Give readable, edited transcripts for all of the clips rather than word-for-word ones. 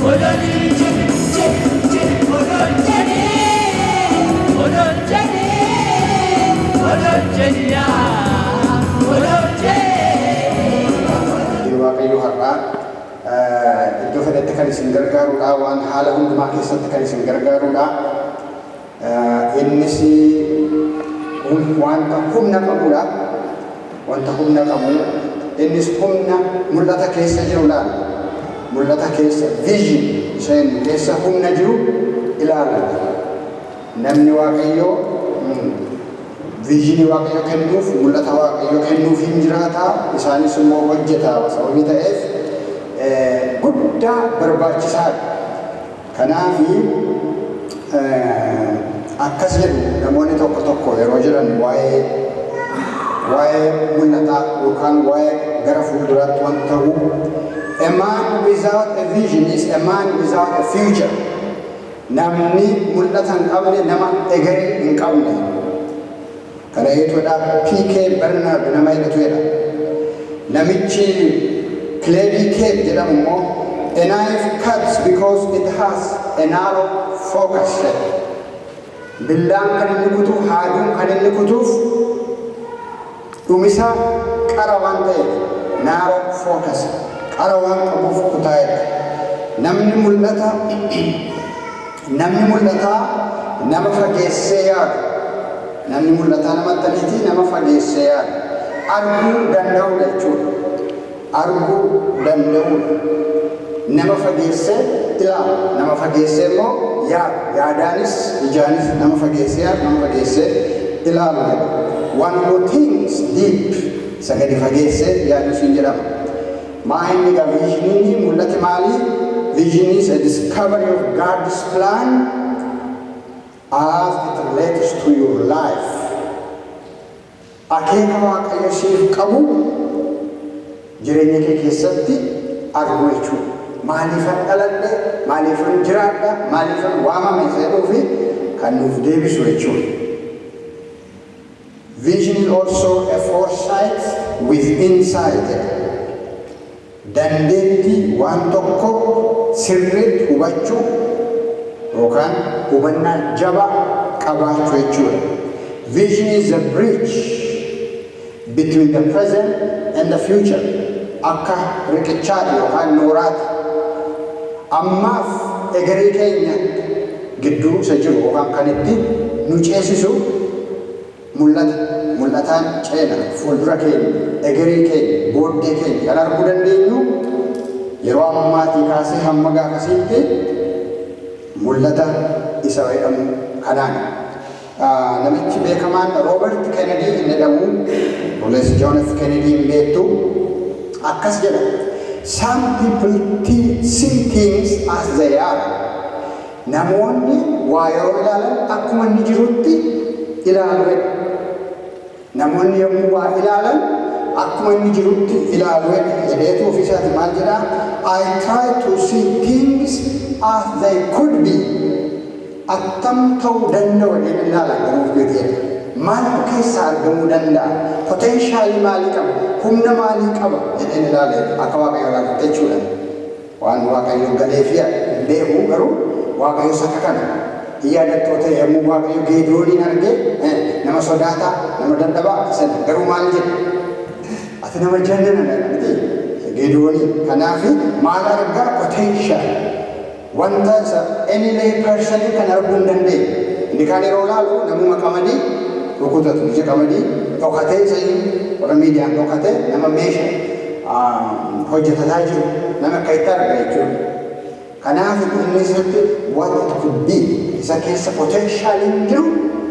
Olol jedhe jedhe jedhe olol jedhe olol jedhe olol jedhe yaa olol jedhe. Waaqayyo har'aa iddoo fedhetti kan isin gargaarudha. Waan haala hundumaa keessatti kan isin gargaarudha. Innis wanta humna qabudha. Wanta humna qabu. Innis humna mul'ata keessa jiru ilaala. Mul'ata keessa, vision isa inni keessa humna jiru ilaala. Namni Waaqayyoo vision Waaqayyo kennuuf, mul'ata Waaqayyo kennuuf hin jiraata. Isaanis immoo hojjeta sababii ta'eef guddaa barbaachisaadha. Kanaafi akkas jedhu namoonni tokko tokko yeroo jedhan waa'ee mul'ataa yookaan waa'ee gara fuulduraatti wanta ta'u: "A man without a vision is a man without a future." Namni mul'ata hin qabne nama egeree hin qabne. Kana jechuudha P.K. Bernard nama jedhatu. Namichi Clevie Cape jedhamu immoo, "A knife cuts because it has a narrow focus." Billaan kan inni kutu, haaduun kan inni kutuuf dhumisa qara waan ta'eef, narrow focus, qara waan qabuuf kutaa'edha. Namni mul'ataa nama fageessee yaadu. Namni mul'ataa nama attamiiti? Nama fageessee yaadu. Arguu danda'uudha jechuudha. Arguu danda'uudha. Nama fageessee ilaalu, nama fageessee immoo yaadu. Yaadaanis ijaanis nama fageessee yaadu, nama fageessee ilaalu jedha. One who thinks deep, isa gadi fageessee yaadu siin jedhama. Maa inni egaa visioniin, mul'ati maalii? Vision is a discovery of God's plan as it relates to your life. Akeeka Waaqayyo siif qabu jireenya kee keessatti arguu jechuudha. Maaliifan dhaladhe, maaliifan jiraadha, maaliifan waamame isa jedhuu fi kan nuuf deebisu jechuudha. Vision is also a foresight with insight. Dandeettii waan tokko sirriitti hubachuu yookaan hubannaa jabaa qabaachuu jechuudha. Vision is a bridge between the present and the future. Akka riqichaati yookaan nooraati. Ammaaf egeree keenya gidduu isa jiru yookaan kan itti nu ceesisu mul'ata. Mul'ataan ceena fuuldura keenya, egeree keenya, booddee keenya kan arguu dandeenyu yeroo ammaatii kaasee hamma gaafasiitti mul'ata isa jedhamu kanaan. Namichi beekamaan Robert Kennedy inni jedhamu, obboleessi John F. Kennedy hin beektu, akkas jedha: "Some people see things as they are." Namoonni waa yeroo ilaalan akkuma inni jirutti ilaalu jedha. Namoonni yommuu waa ilaalan akkuma inni jirutti ilaalu jedheetu ofiisaati maal jedhaa? "I try to see things as they could be." Attam ta'uu danda'u jedheen ilaalan garuu jedha. Maaltu keessaa argamuu danda'a? Potential maalii qaba? Humna maalii qaba? Jedheen ilaale akka Waaqayyo ilaalutti jechuudha. Waan Waaqayyo galeefi hin beeku, garuu Waaqayyos akka kana. Hin yaadattoota yommuu Waaqayyo Geedooniin arge, nama sodaataa, nama dadhabaa sana, garuu maal jedhe? "Ati nama jannana miti Geedoonii." Kanaaf maal argaa? Potential. Wanta isa any lay person kan arguu hin dandeenye. Inni kaan yeroo ilaalu namuma qamadii rukutatu, ija qamadii dhokatee, isa warra miidiyaan dhokatee nama meeshaa hojjetataa jiru nama akka itti arga jechuudha. Kanaaf inni isatti what it could be, isa keessa potentialiin jiru,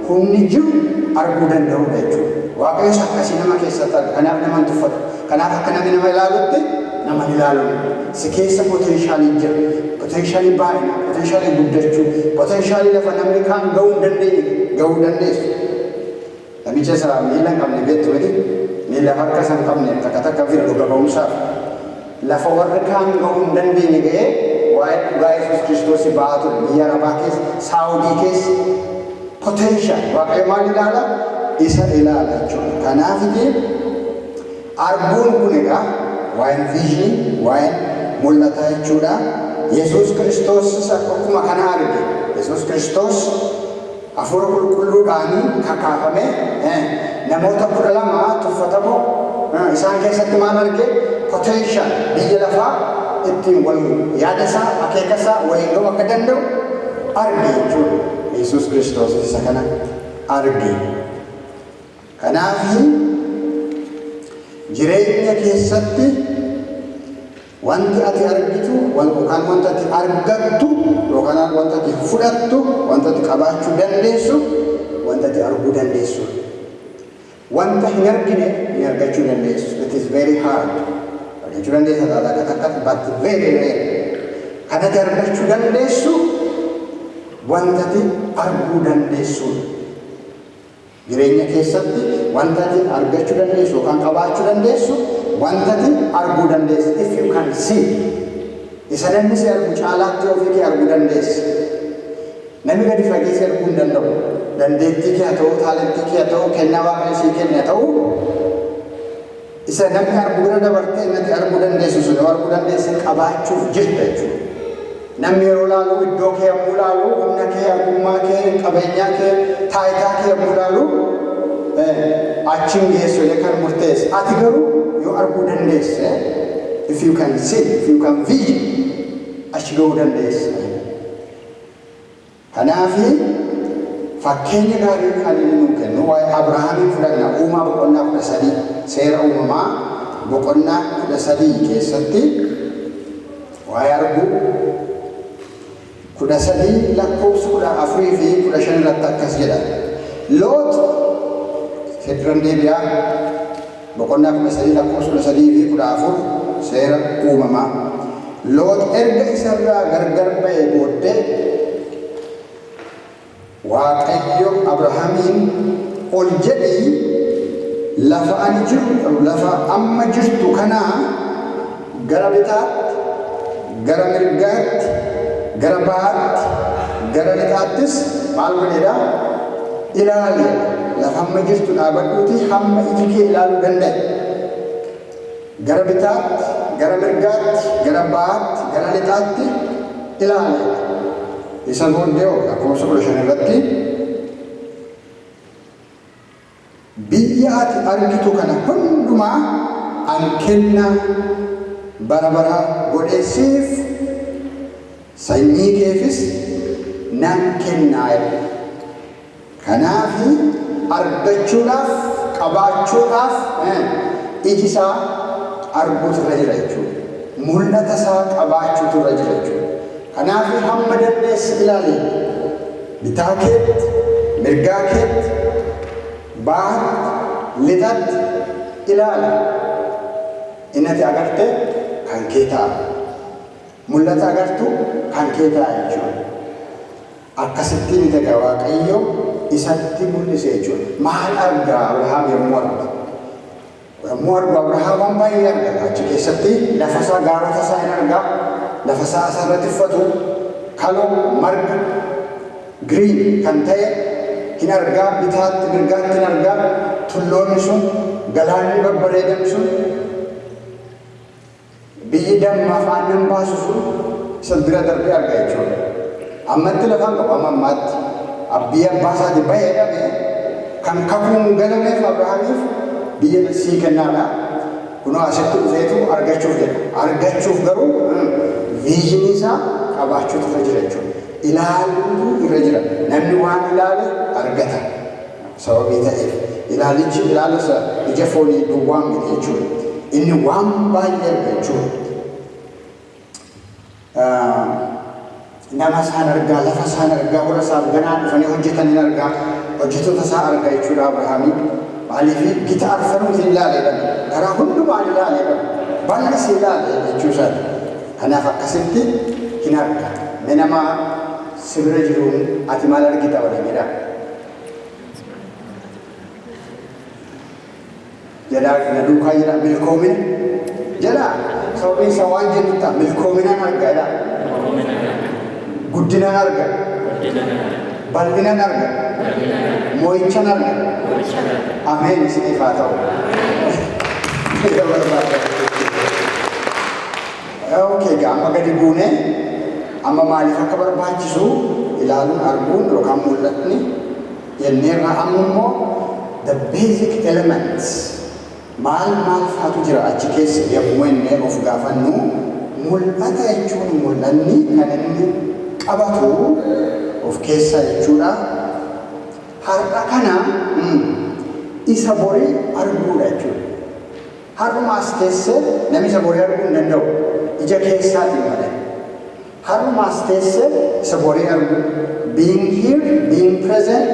humni jiru arguu danda'udha jechuudha. Waaqayyos akkasii nama keessatti arga. Kanaaf nama hin tuffatu. Kanaaf akka namni nama ilaalutti nama hin ilaalu. Si keessa potentialiin jira. Potential baay'ina, potential guddachuu, potential lafa namni kaan ga'uu hin dandeenye ga'uu dandeessu. Namicha isa miila hin qabne beektu miti? Miila harka isa hin qabne takka takka fi dhuga ba'umsaaf. Lafa warri kaan ga'uu hin dandeenye ga'ee waa'ee dhugaa Yesuus Kiristoos ba'aa ture biyya Arabaa keessa, Saawudii keessa. Potential Waaqayyo maal ilaala? Isa ilaala jechuudha. Kanaaf arguun kun egaa waa'een vision, waa'een mul'ataa jechuudha. Yesuus Kiristoos akkuma kana arge. Yesuus Kiristoos hafuura qulqulluudhaan kakaafame namoota 12 tuffatamoo isaan keessatti maal arge? Potential biyya lafaa ittiin wal yaada isaa, akeeka isaa waliin ga'uu akka danda'u arge jechuudha. Yesuus Kiristoos isa kana arge. Kanaaf jireenya keessatti wanti ati argitu yookaan wanta ati argattu yookaan wanta ati fudhattu, wanta ati qabaachuu dandeessu, wanta ati arguu dandeessu. Wanta hin argine hin argachuu dandeessu. It is very hard. Argachuu dandeessa takka takka, but very rare. Kan ati argachuu dandeessu wanta ati arguu dandeessudha. Jireenya keessatti wanta ati argachuu dandeessu yookaan qabaachuu dandeessu wanta ati arguu dandeessu. If you can see. Isa namni si argu caalaatti ofii kee arguu dandeessa. Namni gadi fageessee arguu hin danda'u. Dandeettii kee haa ta'u, talentii kee haa ta'u, kennaa Waaqayyo sii kenne haa ta'u, isa namni arguu bira dabartee inni arguu dandeessu sun yoo arguu dandeesse qabaachuuf jirta jechuudha. Namni yeroo laalu, iddoo kee yommuu laalu, humna kee, ogummaa kee, qabeenyaa kee, taayitaa kee yommuu laalu, achiin geessu jedhee kan murteesse. Ati garuu yoo arguu dandeesse, if you can see, if you can vision, achi ga'uu dandeessa. Kanaafi fakkeenya gaarii kan inni nuu kennu waa'ee Abrahaamiin fudhanna. Uumaa boqonnaa 13, Seera Uumamaa boqonnaa 13 keessatti waa'ee arguu, 13 lakkoofsa 14 fi 15 irratti akkas jedha. Loox sedduran deebi'aa, boqonnaa 13 lakkoofsa 13 fi 14, Seera Uumamaa. Loox erga isarraa gargar ba'ee booddee Waaqayyo Abrahaamiin, "Ol jedhii lafa ani jiru, lafa amma jirtu kanaa gara bitaatti, gara mirgaatti, gara bahaatti, gara lixaattis maal godheedha? Ilaali. Lafa amma jirtu dhaabadhuuti hamma iji kee ilaaluu danda'e. Gara bitaatti, gara mirgaatti, gara bahaatti, gara lixaatti ilaali." Isa booddee lakkoofsa 15 irratti, "Biyya ati argitu kana hundumaa an kennaa bara baraa godhee siif, sanyii keefis nan kennaa" jedha. Kanaafi argachuudhaaf, qabaachuudhaaf iji isaa arguutu irra jira jechuudha. Mul'ata isaa qabaachuutu irra jira jechuudha. Kanaaf hamma dandeesse ilaali. Bitaa keetti, mirgaa keetti, bahaatti, lixatti ilaali. Inni ati agarte kan kee ta'a. Mul'ata agartu kan kee ta'a jechuudha. Akkasittiin egaa Waaqayyo isatti mul'ise jechuudha. Maal argaa Abrahaam yommuu argu? Yommuu argu Abrahaam waan baay'ee arga. Achi keessatti lafa isaa, gaarota isaa hin argaa. Lafa isaa asirratti uffatu kaloo, marga green kan ta'e hin argaa. Bitaatti, mirgaatti hin argaa. Tulloonni sun, galaanni babbareedan sun, biyyi dammaaf aannan baasu sun isa bira darbee arga jechuudha. Ammatti lafaan qabu, amma ammaatti biyya abbaa isaati bahee dhabe kan kakuun galameef Abrahaamiif biyya sii kennaadha. Kunoo asitti dhufeetu argachuuf jedha. Argachuuf garuu visionii isaa qabaachuutu irra jira jechuudha. Ilaaluutu irra jira. Namni waan ilaale argata. Sababii ta'eef ilaalichi ilaalasa ija foonii duwwaan miti jechuudha. Inni waan baay'ee arga jechuudha. Nama isaan argaa, lafa isaan argaa, warra isaaf ganaa dhufanii hojjetan hin argaa, hojjettoota isaa argaa jechuudha Abrahaamii. Maaliif gita arfanuutiin ilaaleedha. Karaa hundumaan ilaaleedha. Bal'isee ilaale jechuu isaati. Kanaaf akkasitti hin arga. Mee nama si bira jiruun "Ati maal argita?" waliin jedhaa. Jedhaa, na duukaa jedhaa, "Milkoomina" jedhaa. Sababiin isaa waan jennu ta'a. "Milkoominaan arga" jedhaa. "Guddinaan arga." "Bal'inaan arga." "Mo'ichaan arga." Ameen isiniif haa ta'u. Yoo barbaaddan. Okay, amma gadi buunee Amma maaliif akka barbaachisu ilaaluun, arguun yookaan mul'atni jenneerra. Amma immoo the basic elements maal maal faatu jira achi keessa yommuu inni of gaafannu, mul'ata jechuun mul'anni kan inni qabatu of keessaa jechuudha. Har'a kana isa borii arguudha jechuudha. Har'uma as teessee namni isa borii arguu hin danda'u ija keessaatiin malee. Har'uma as teessee isa borii argu. Being here, being present,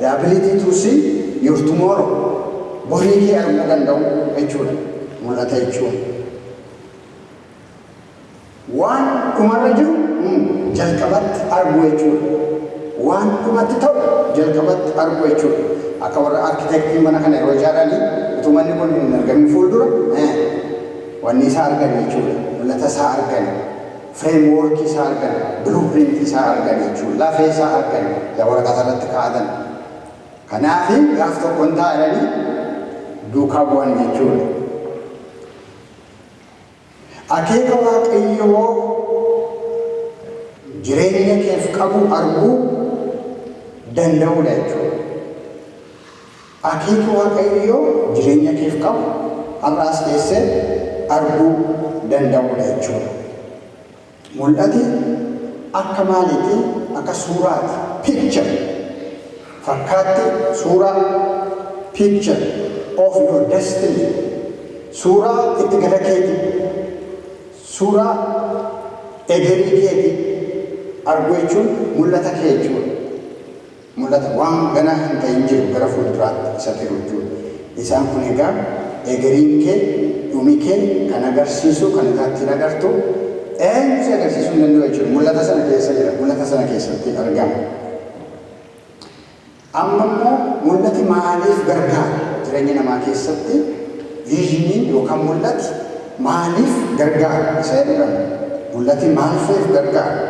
the ability to see your tomorrow. Borii kee arguu danda'u jechuudha. Mul'ata jechuudha. Waan dhumarra jiru jalqabatti arguu jechuudha. Waan dhumatti ta'u jalqabatti arguu jechuudha. Akka warra arkitektii mana kana yeroo ijaaranii utuu manni kun hin argamin fuuldura wanni isaa argan jechuudha. Mul'ata isaa argan, frameworkii isaa argan, blueprintii isaa argan jechuudha. Lafee isaa argan, waraqata irratti kaa'atan. Kanaaf gaaf tokko hin taa'anii duukaa bu'an jechuudha. Akeeka Waaqayyoo jireenya keef qabu arguu danda'uudha jechuudha. Akeeka Waaqayyoo jireenya keef qabu har'aas teessee arguu danda'uudha jechuudha. Mul'ati akka maaliiti? Akka suuraati. Picture. Fakkaatti suuraa, picture of your destiny. Suuraa itti gala keeti. Suuraa egerii keeti arguu jechuun mul'ata kee jechuudha. Mul'ata waan ganaa hin ta'in jiru gara fuulduraatti isa jiru jechuudha. Isaan kun egaa egeriin kee, dhumi kee kan agarsiisu, kan ittiin agartu, eenyu si agarsiisuu hin danda'u jechuudha. Mul'ata sana keessa jira. Mul'ata sana keessatti argama. Amma immoo mul'ati maaliif gargaara? Jireenya namaa keessatti visioniin yookaan mul'ati maaliif gargaara isa jedhama. Mul'ati maaliif gargaara?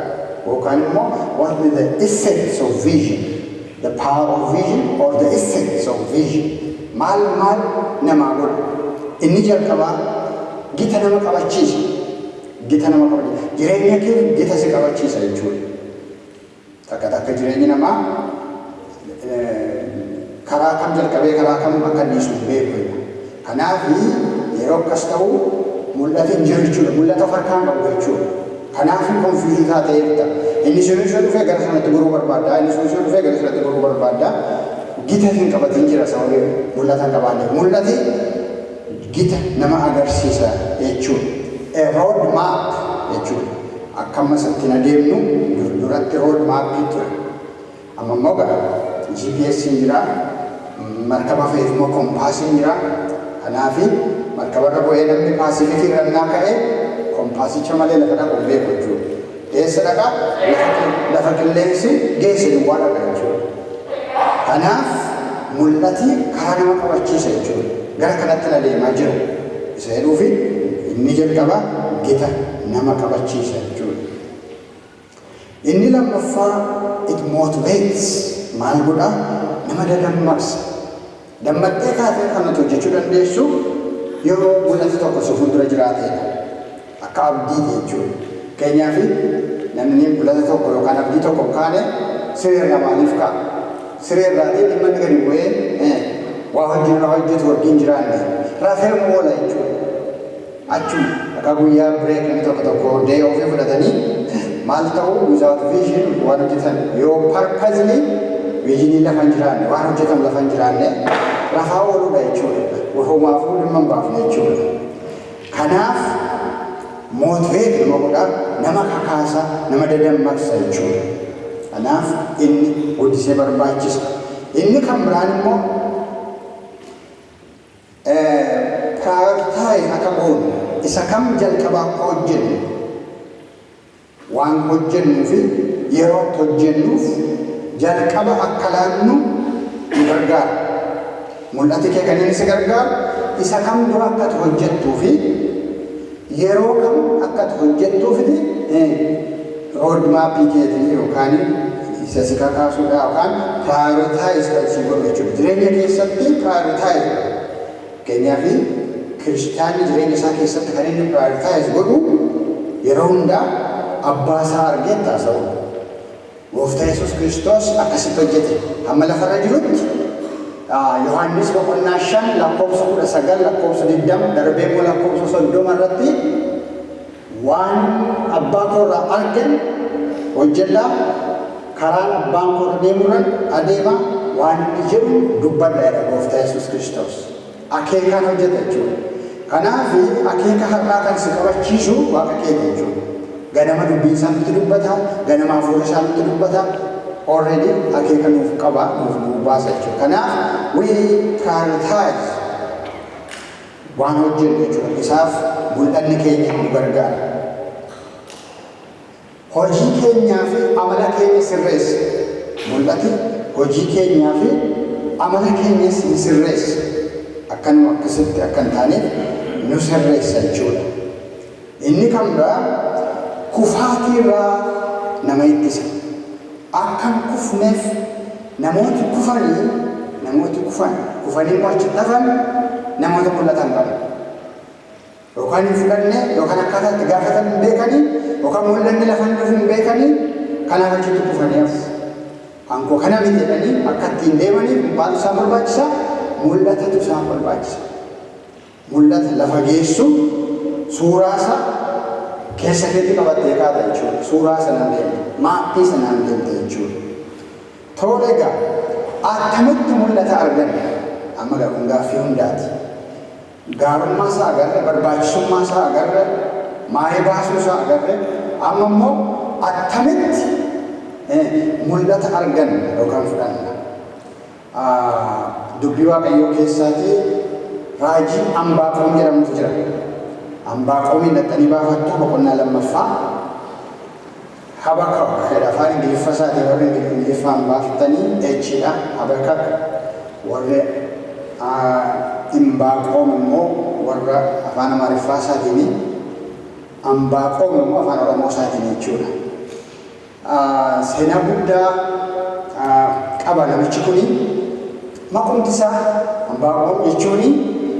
Yookaan immoo what are the effects of vision? The power of vision or the effects of vision. Maal maal namaa godha? Inni jalqabaa gita nama qabachiisa. Gita nama qabachiisa. Jireenya kee gita si qabachiisa jechuudha. Takka takka jireenyi namaa karaa kam jalqabee karaa kam akka dhiisu hin beeku. Kanaaf yeroo akkas ta'u mul'ata hin jiru jechuudha. Mul'ata of harkaa hin qabu jechuudha. Kanaaf confuse taateerta. Inni sun sun dhufee gara sanatti goruu barbaadda. Inni sun sun dhufee gara sanatti goruu barbaadda. Gita hin qabatin jira sababii mul'ata hin qabaanne. Mul'ati gita nama agarsiisa jechuudha. A road map jechuudha. Akka amma ittiin adeemnu duratti road mapii ture. Amma immoo gara GPS jira, markaba fe'eef immoo compassiin jira. Kanaaf markabarra bu'ee namni Paasifikii irra naa ka'e compassicha malee lafa dhaqu hin beeku jechuudha. Eessa dhaqa? Lafa qilleensi geesse duwwaa dhaqa jechuudha. Kanaaf mul'ati karaa nama qabachiisa jechuudha. Gara kanatti na deemaa jira. Isa jedhuufi inni jalqaba gita nama qabachiisa jechuudha. Inni lammaffaa, it motivates. Maal godha? Nama dadammaqsa. Dammaqxee kaatee kan nuti hojjechuu dandeessu yeroo mul'ati tokko si fuuldura jiraateedha. Akka abdiiti jechuudha. Fakkeenyaaf, namni mul'ata tokko yookaan abdii tokko hin kaane sireerra maaliif ka'a? Sireerraatii dhimma inni gadi bu'ee waa hojii hojjetu warqii hin jiraanne rafee oola jechuudha. Achuma akka guyyaa break namni tokko tokko day ofii fudhatanii maal ta'u, without vision waan hojjetan, yoo purposely visionii lafa hin jiraanne, waan hojjetan lafa hin jiraanne, rafaa ooluudha jechuudha. Homaafuu dhimma hin baafne jechuudha. Kanaaf motivate nama godha, nama kakaasa, nama dadammaqsa jechuudha. Kanaaf inni guddisee barbaachisa. Inni kan biraan immoo prioritize akka goonu, isa kam jalqabaa akka hojjennu, waan hojjennuu fi yeroo itti hojjennuuf jalqaba akka laannu nu gargaara. Mul'ati kee kan inni si gargaaru isa kam dura akka ati hojjettuu fi yeroo kam akka ati hojjettuufiti road mapii keetii yookaan isa si kakaasuudha yookaan prioritize kan si godhu jechuudha. Jireenya keessatti prioritize godha. Fakkeenyaaf, kiristaanni jireenya isaa keessatti kan inni prioritize godhu yeroo hundaa Abbaa isaa argee haasa'u. Gooftaa Yesuus Kiristoos akkasitti hojjete. Hamma lafarra jirutti Yohaannis boqonnaa 5 lakkoofsa 19, lakkoofsa 20, darbee immoo lakkoofsa 30 irratti, "Waan abbaa koorraa argan hojjedhaa, karaan abbaan koorra deemurran adeema, waan inni jedhu dubbadha" jedha Gooftaa Yesuus Kiristoos. Akeekaan hojjeta jechuudha. Kanaaf akeeka har'aa kan si qabachiisu Waaqa keeti jechuudha. Ganama dubbiin isaa nutti dubbata, ganama hafuurri isaa nutti dubbata, already akeeka nuuf qaba, nuuf nuuf baasa jechuudha. Kanaaf we prioritize waan hojjennu jechuudha. Isaaf mul'anni keenya nu gargaara. Hojii keenyaa fi amala keenya sirreessa. Mul'ati hojii keenyaa fi amala keenyas ni sirreessa. Akka nu akkasitti akka hin taaneef nu sirreessa jechuudha. Inni kan biraa kufaatii irraa nama ittisa. Akka hin kufneef, namooti kufanii, namooti kufan, kufanii immoo achitti hafan namoota mul'atan qabu. Yookaan hin fudhanne, yookaan akkaataa itti gaafatan hin beekanii, yookaan mul'anni lafa hin dhufu hin beekanii, kanaaf achitti kufanii hafu. Hankoo kana miti jedhanii akka ittiin deemaniif maaltu isaan barbaachisa? Mul'atatu isaan barbaachisa. Mul'ata lafa geessu suuraa isaa keessa keetti qabattee kaata jechuudha. Suuraa sanaan deemte, maappii sanaan deemte jechuudha. Tole egaa, attamitti mul'ata arganna? Amma egaa kun gaaffii hundaati. Gaarummaa isaa agarre, barbaachisummaa isaa agarre, maayii baasuu isaa agarre, amma immoo attamitti mul'ata arganna yookaan fudhanna? Dubbii Waaqayyoo keessaatii raajii Ambaaqoom jedhamutu jira. Ambaaqoomiin dhaxxanii baafattu, boqonnaa lammaffaa. Habakuk jedha afaan Ingiliffa isaatiin, warri Ingiliffaan baaftanii H'dha. Habakuk, warri Imbaaqoom immoo warra afaan Amaariffaa isaatiin, Ambaaqoom immoo afaan Oromoo isaatiin jechuudha. Seenaa guddaa qaba namichi kuni. Maqumti isaa Ambaaqoom jechuun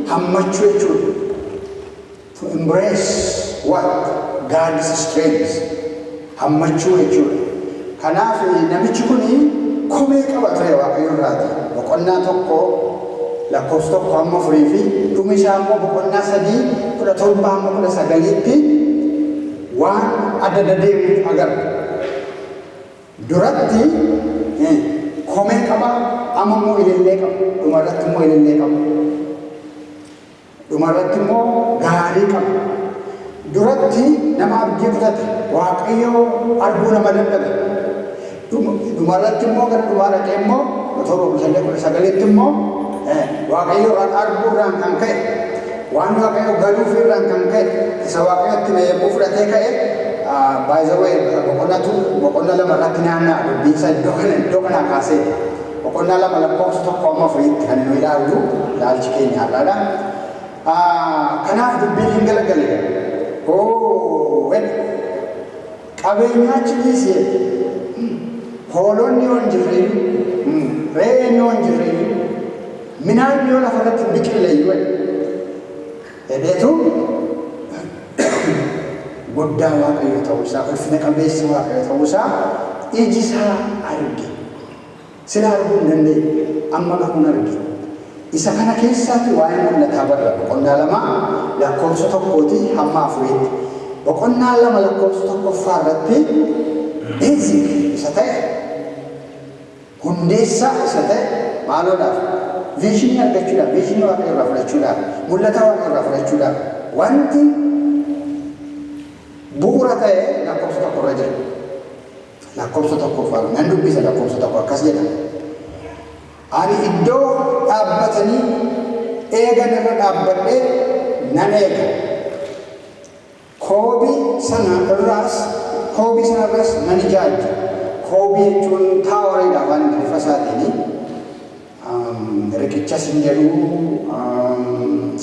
hammachuu jechuudha. To embrace what? God's strength. Hammachuu jechuudha. Kanaaf namichi kuni komee qaba ture Waaqayyo irraati. Boqonnaa 1 lakkoofsa 1 hamma 4 fi dhumi isaa immoo boqonnaa 3 17 hamma 19tti waan adda adda deemu agarra. Duratti komee qaba, amma immoo ilillee qaba. Dhumarratti immoo ilillee qaba. Dhumarratti immoo gaarii qaba. Duratti nama abdii kutate, Waaqayyo arguu nama dadhabe. Dhumarratti immoo gara dhumaa dhaqee immoo 7, 19tti immoo Waaqayyo irraan arguu irraan kan ka'e, waan Waaqayyo galuuf irraan kan ka'e, isa Waaqayyotti meeyyabuu fudhatee ka'e. By the way, boqonnaa 2 irratti naanna'a dubbiin isaa iddoo kanaa kaasee, boqonnaa 2 lakkoofsa 1 hamma 4tti kan nu ilaallu ilaalchi keenya har'aadha. Kanaaf dubbiin hin galagale. Hoo, qabeenyaa achi dhiisee, hoolonni yoo hin jirreeyyuu, re'een yoo hin jirreeyyuu, midhaan yoo lafa irratti hin biqilleeyyuu jedheetu, guddaa Waaqayyo ta'uu isaa, ulfina qabeessa Waaqayyo ta'uu isaa iji isaa arge. Sila arguu hin dandeenye, amma garuu arge. Isa kana keessaatti waa'ee mul'ataa barra boqonnaa 2 lakkoofsa 1 hamma 4tti. Boqonnaa 2 lakkoofsa 1ffaa irratti basic isa ta'e, hundeessaa isa ta'e, maaloodhaaf, vision argachuudhaaf, vision Waaqayyo irraa fudhachuudhaaf, mul'ata Waaqayyo irraa fudhachuudhaaf wanti bu'uura ta'e lakkoofsa 1 irra jira. Lakkoofsa 1ffaa nan dubbisa. Lakkoofsa 1 akkas jedha. "Ani iddoo dhaabbatanii eegan irra dhaabbadhee nan eega. Koobii sana irraas nan ijaajja." Koobii jechuun toweriidha afaan Ingiliffa isaatiini. Riqichas hin jedhu,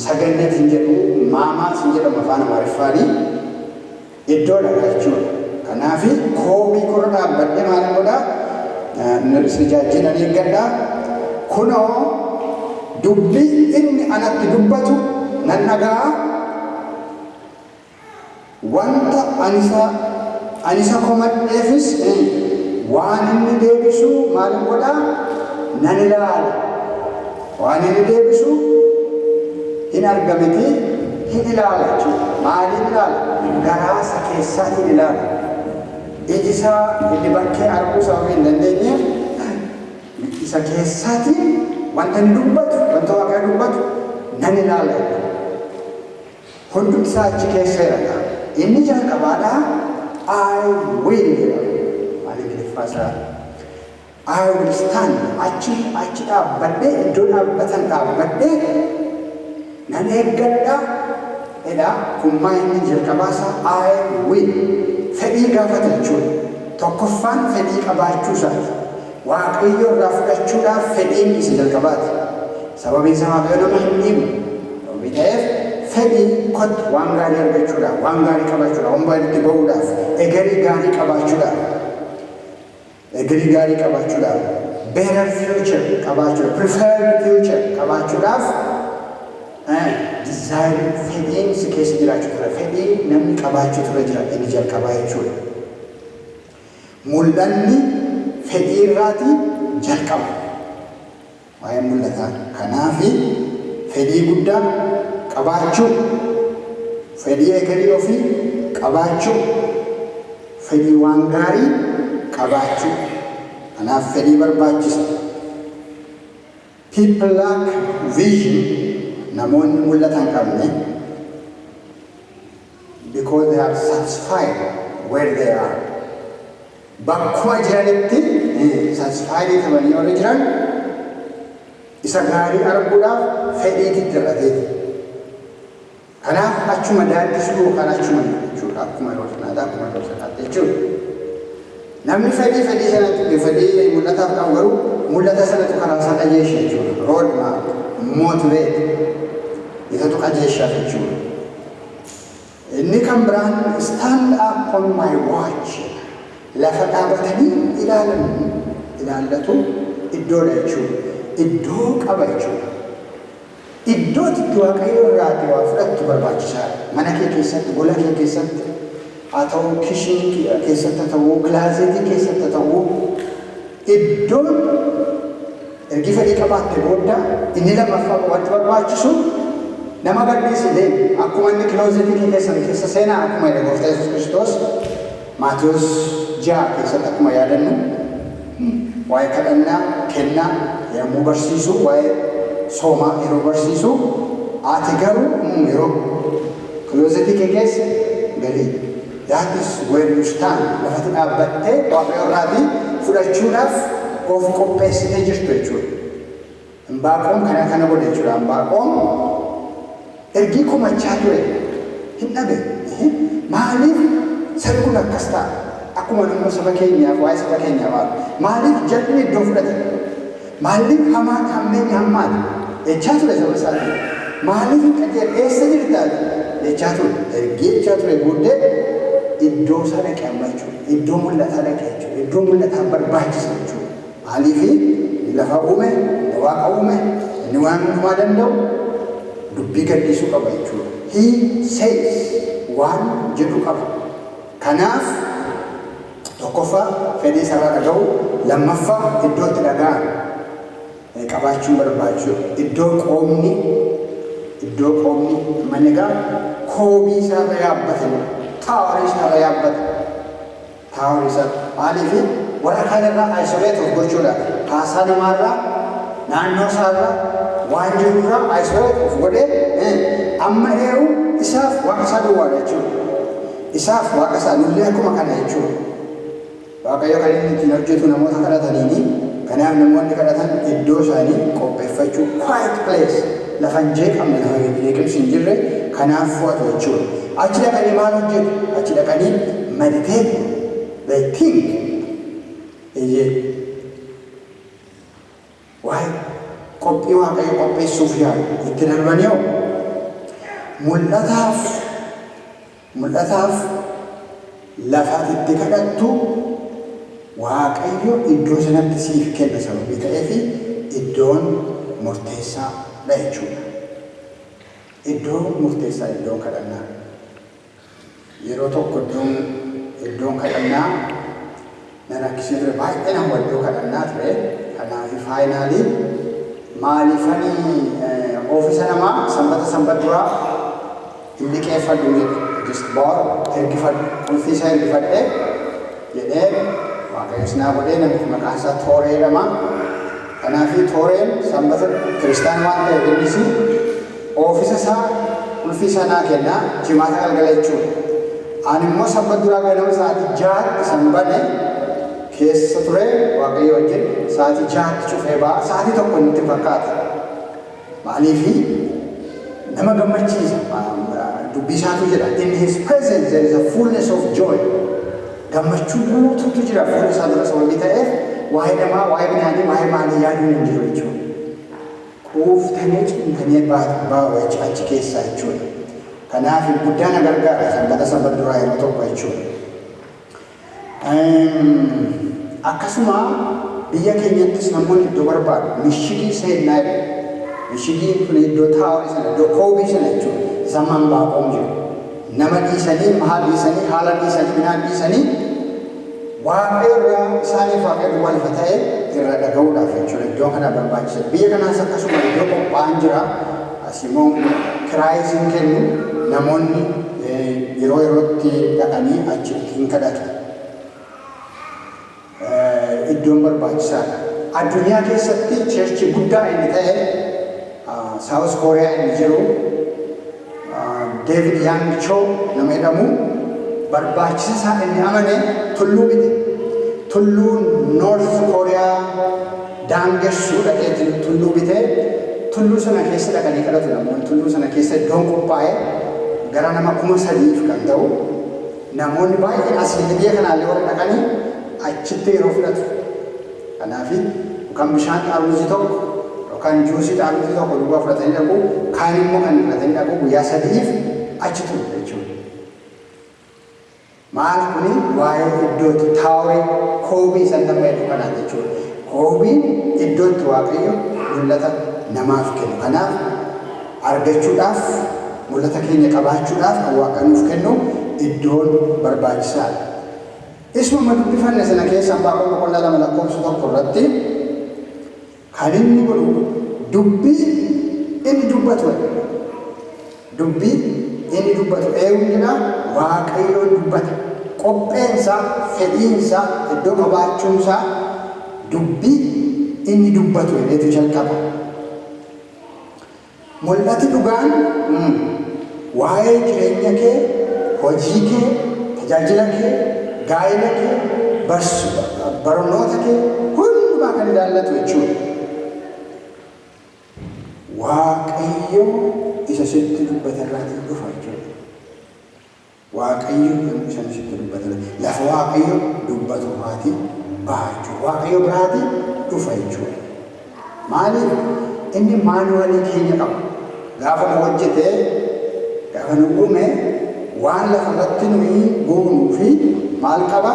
sagannet hin jedhu, maamaas hin jedhamu afaan Amaariffaanii. Iddoodha jechuudha. Kanaaf koobii korra dhaabbadhee maal godhaa? Ijaajjee nan eeggadhaa. Kunoo, dubbii inni anatti dubbatu nan dhaga'a. Wanta ani isa Ani isa komadheefis waan inni deebisu maal godhaa? Nan ilaala. Waan inni deebisu hin argamiti, hin ilaala jechuudha. Maaliin ilaala? Garaa isa keessaatiin ilaala. Iji isaa inni bakkee arguu sababii hin dandeenyeef, isa keessaatiin wanta inni dubbatu, wanta Waaqayyo dubbatu nan ilaala. Hundumti isaa achi keessa jira. Inni jalqabaadhaa "I will" jedhama. Maal Ingiliffaa isaa? "I will stand", achi dhaabbadhee, iddoo dhaabbatan dhaabbadhee nan eeggadha jedha. Kun maa inni jalqabaa isaa "I will" fedhii gaafata jechuudha. Tokkoffaan fedhii qabaachuu isaati. Waaqayyo irraa fudhachuudhaaf fedhiin isa jalqabaati. Sababiin isaa Waaqayyo nama hin dhiibu. Sababii ta'eef fedhii kottu waan gaarii argachuudhaaf, waan gaarii qabaachuudhaaf, waan gaariitti bahuudhaaf, egerii gaarii qabaachuudhaaf, egerii gaarii qabaachuudhaaf, better future qabaachuudhaaf, preferred future qabaachuudhaaf desire, fedhiin si keessa jiraachuu ture, fedhii namni qabaachuu ture jira, inni jalqabaa jechuudha. Mul'anni fedhii irraatii jalqaba. Waa'ee mul'ataa kanaafi fedhii guddaa qabaachuu, fedhii egerii ofii qabaachuu, fedhii waan gaarii qabaachuu. Kanaaf fedhii barbaachisa. People lack vision, namoonni mul'ata hin qabne, because they are satisfied where they are. Bakkuma jiranitti satisfied ta'anii warri jiran isa gaarii arguudhaaf fedhiitti hir'ateeti. Kanaaf achuma daaddisuu yookaan achuma jechuudha. Akkuma yeroo sanaatti, akkuma yeroo sanaatti jechuudha. Namni fedhii sanatti, fedhii mul'ataaf qabu garuu mul'ata sanatu karaa isaa qajeesha jechuudha. Road map, motivate, isatu qajeeshaaf jechuudha. Inni kan biraan "stand up on my watch", lafa dhaabatanii ilaalan, ilaallatu iddoodha jechuudha. Iddoo qaba jechuudha. Iddoo itti Waaqayyo irraa waa fudhattu barbaachisaadha. Mana kee keessatti, gola kee keessatti, haa ta'u kitchen keessatti haa ta'u, closet keessatti haa ta'u, iddoon ergi fedhii qabaatte booda inni lammaffaa wanti barbaachisu nama gadhiisee akkuma inni closet kee keessan keessa seenaa, akkuma jedhe Gooftaa Yesuus Kiristoos Maatiyos 6 keessatti, akkuma yaadannu, waa'ee kadhannaa kennaa yommuu barsiisu, waa'ee soomaa yeroo barsiisu, ati garuu yeroo closet kee keessa galii. That is where you stand. Lafatti dhaabbattee Waaqayyo irraatii fudhachuudhaaf of qopheessitee jirtu jechuudha. Imbaaqoom kana godhe jechuudha. Imbaaqoom ergii komachaa ture hin dhabe. Maaliif sabni kun akkas ta'a? Akkuma namni saba keenyaaf, waa'ee saba keenyaaf haala. Maaliif jal'inni iddoo fudhate? Maaliif hamaan, hammeenyi hammaate? Jechaa ture saba isaatiin. Maaliif hin qajeele? Eessa jirtaa? Jechaa ture. Ergii jechaa ture booddee iddoo isaa dhaqe amma jechuudha. Iddoo mul'ataa dhaqe jechuudha. Iddoo mul'ataa barbaachisa jechuudha. Maaliif inni lafa uume, inni Waaqa uume, inni waan hundumaa danda'u dubbii gadhiisuu qaba jechuudha. He says waan jedhu qaba. Kanaaf tokkoffaa fedhii isaarraa dhaga'u, lammaffaa iddoo itti dhaga'an qabaachuun barbaachisu. Iddoo qoomni manni egaa koobii isaarra yaabbatan, tower isaarra yaabbatan, tower isaa. Maaliif? Warra kaan irraa isolate of gochuudha. Haasaa namaarraa, naannoo isaarraa, waan jirurraa isolate of godhee amma eeru isaaf Waaqa isaa duwwaadha jechuudha. Isaaf Waaqa isaa nullee akkuma kana jechuudha. Waaqayyo kan inni ittiin hojjetu namoota kadhataniini. Kanaaf namoonni kadhatan iddoo isaanii qopheeffachuu, quiet place, lafa hin jeeqamne, lafa jeeqamsi hin jirre, kanaaf fo'atu jechuudha. Achi dhaqanii maal hojjetu? Achi dhaqanii meditate, they think. Iyyee. Waa'ee qophii Waaqayyo qopheessuuf yaalu itti darbanii hoo mul'ataaf lafa itti kadhattu Waaqayyo iddoo sanatti siif kenna, sababii ta'eef iddoon murteessaadha jechuudha. Iddoo murteessaa, iddoon kadhannaa. Yeroo tokko iddoon Iddoon kadhannaa na rakkisee ture, baay'ee nama iddoo kadhannaa ture. Kanaaf finally maaliifanii office namaa sanbata sanbata duraa hin liqeeffadhu jedhe. Just borrow, ergifadhu, qulfii isaa ergifadhee jedhee, Waaqayyos naa godhee. Namichi maqaan isaa Tooree jedhama. Kanaaf Tooreen sanbata kiristaan waan ta'eef, innis office isaa qulfii isaa naa kennaa jimaata galgala jechuudha. Ani immoo sanbata duraa ganama sa'aatii 6tti sanbane keessa ture Waaqayyo wajjin, sa'aatii 6tti cufee ba'a. Sa'aatii 1 inni fakkaata. Maaliifi nama gammachiisa. Dubbii isaatu jedha. "In his presence there is a fullness of joy." Gammachuu guutuutu jira fuula isaa dura sababii ta'eef, waa'ee namaa, waa'ee midhaanii, waa'ee maalii yaaduun hin jiru jechuudha. Quuftanii cimtanii baa'u achi keessaa jechuudha. Kanaaf guddaa na gargaara sanbata sanbata duraa yeroo tokko jechuudha. Akkasuma biyya keenyattis namoonni iddoo barbaadu mishigii seennaa jedhu. Mishigiin kun iddoo tower sana, iddoo koobii sana jechuudha. Isa Anbaaqoom jiru. Nama dhiisanii, mahaa dhiisanii, haala dhiisanii, midhaan dhiisanii, Waaqayyo irraa isaaniif Waaqayyo duwwaa ifa ta'e irra dhaga'uudhaaf jechuudha. Iddoo kana barbaachisa. Biyya kanaas akkasuma iddoo qophaa'an jira. As immoo kiraayis hin kennu, namoonni yeroo yerootti dhaqanii achitti hin kadhatu. Iddoon barbaachisaadha. Addunyaa keessatti church guddaa inni ta'e South Korea inni jiru, David Yonggi Cho nama jedhamu, barbaachisa isaa inni amane tulluu bite. Tulluu North Korea daangessuu dhaqee tulluu bitee, tulluu sana keessa dhaqanii kadhatu namoonni. Tulluu sana keessa iddoon qophaa'e gara nama 3000f kan ta'u, namoonni baay'een asii biyya kanaallee warra dhaqanii achitti yeroo fudhatu. Kanaaf yookaan bishaan xaarmusii tokko yookaan juusii xaarmusii tokko duwwaa fudhatanii dhaqu, kaan immoo kan fudhatanii dhaqu guyyaa 3f achi turu jechuudha. Maal kuni? Waa'ee iddooti, tower koobii san nama jedhu kanaa jechuudha. Koobiin iddootti Waaqayyo mul'ata namaaf kennu. Kanaaf argachuudhaaf, mul'ata keenya qabaachuudhaaf kan Waaqa nuuf kennu iddoon barbaachisaadha. Isuma dubbifanne sana keessa Anbaaqoom boqonnaa 2 lakkoofsa 1 irratti kan inni godhu dubbii inni dubbatu. Dubbii inni dubbatu eenyu jedha? Waaqayyoon dubbata. Qopheensaa, fedhiinsaa, iddoo qabaachuunsaa dubbii inni dubbatu jedheetu jalqaba. Mul'ati dhugaan waa'ee jireenya kee, hojii kee, tajaajila kee, gaa'ela kee, barnoota kee hundumaa kan ilaallatu jechuudha. Waaqayyo isa sitti dubbate irraatii dhufa jechuudha. Waaqayyo isa sitti dubbate, lafa Waaqayyo dubbatu irraatii baha jechuudha. Waaqayyo biraatii dhufa jechuudha. Maaliif? Inni manual keenya qaba. Gaafa nu hojjete, gaafa nu uume, waan lafa irratti nuyi goonuu fi maal qaba?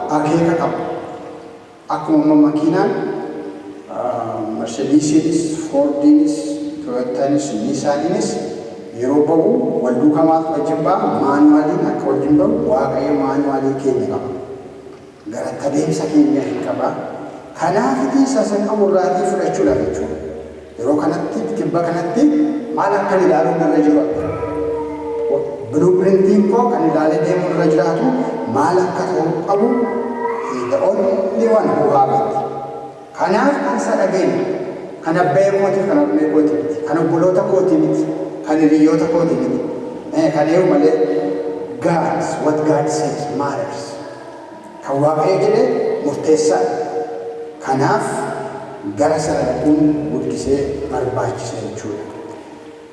Akeeka qaba. Akkuma amma makiinaan Mercedesiinis, Fordiinis, Toyotaanis, Nissaaniinis yeroo bahu wal duukaa maaltu wajjin ba'a? Manualiin akka wajjin bahu, Waaqayyo manual keenya qaba. Gara adeemsa keenya hin qaba. Kanaafiti isa isa qabu irraatii fudhachuudhaaf jechuudha. Yeroo kanatti, tibba kanatti maal akkan ilaaluun irra jiru akka. Blueprintiin koo kan ilaalee deemuun irra jiraatu maal akka ta'uu qabu, he the only one who have it. Kanaaf kan isa dhageenyu kan abbee kootiif, kan harmee kootii miti, kan obboloota kootii miti, kan hiriyoota kootii miti. Kan eewu malee, God, what God says matters. Kan Waaqayyo jedhe murteessaadha. Kanaaf gara sana dhaquun guddisee barbaachisa jechuudha.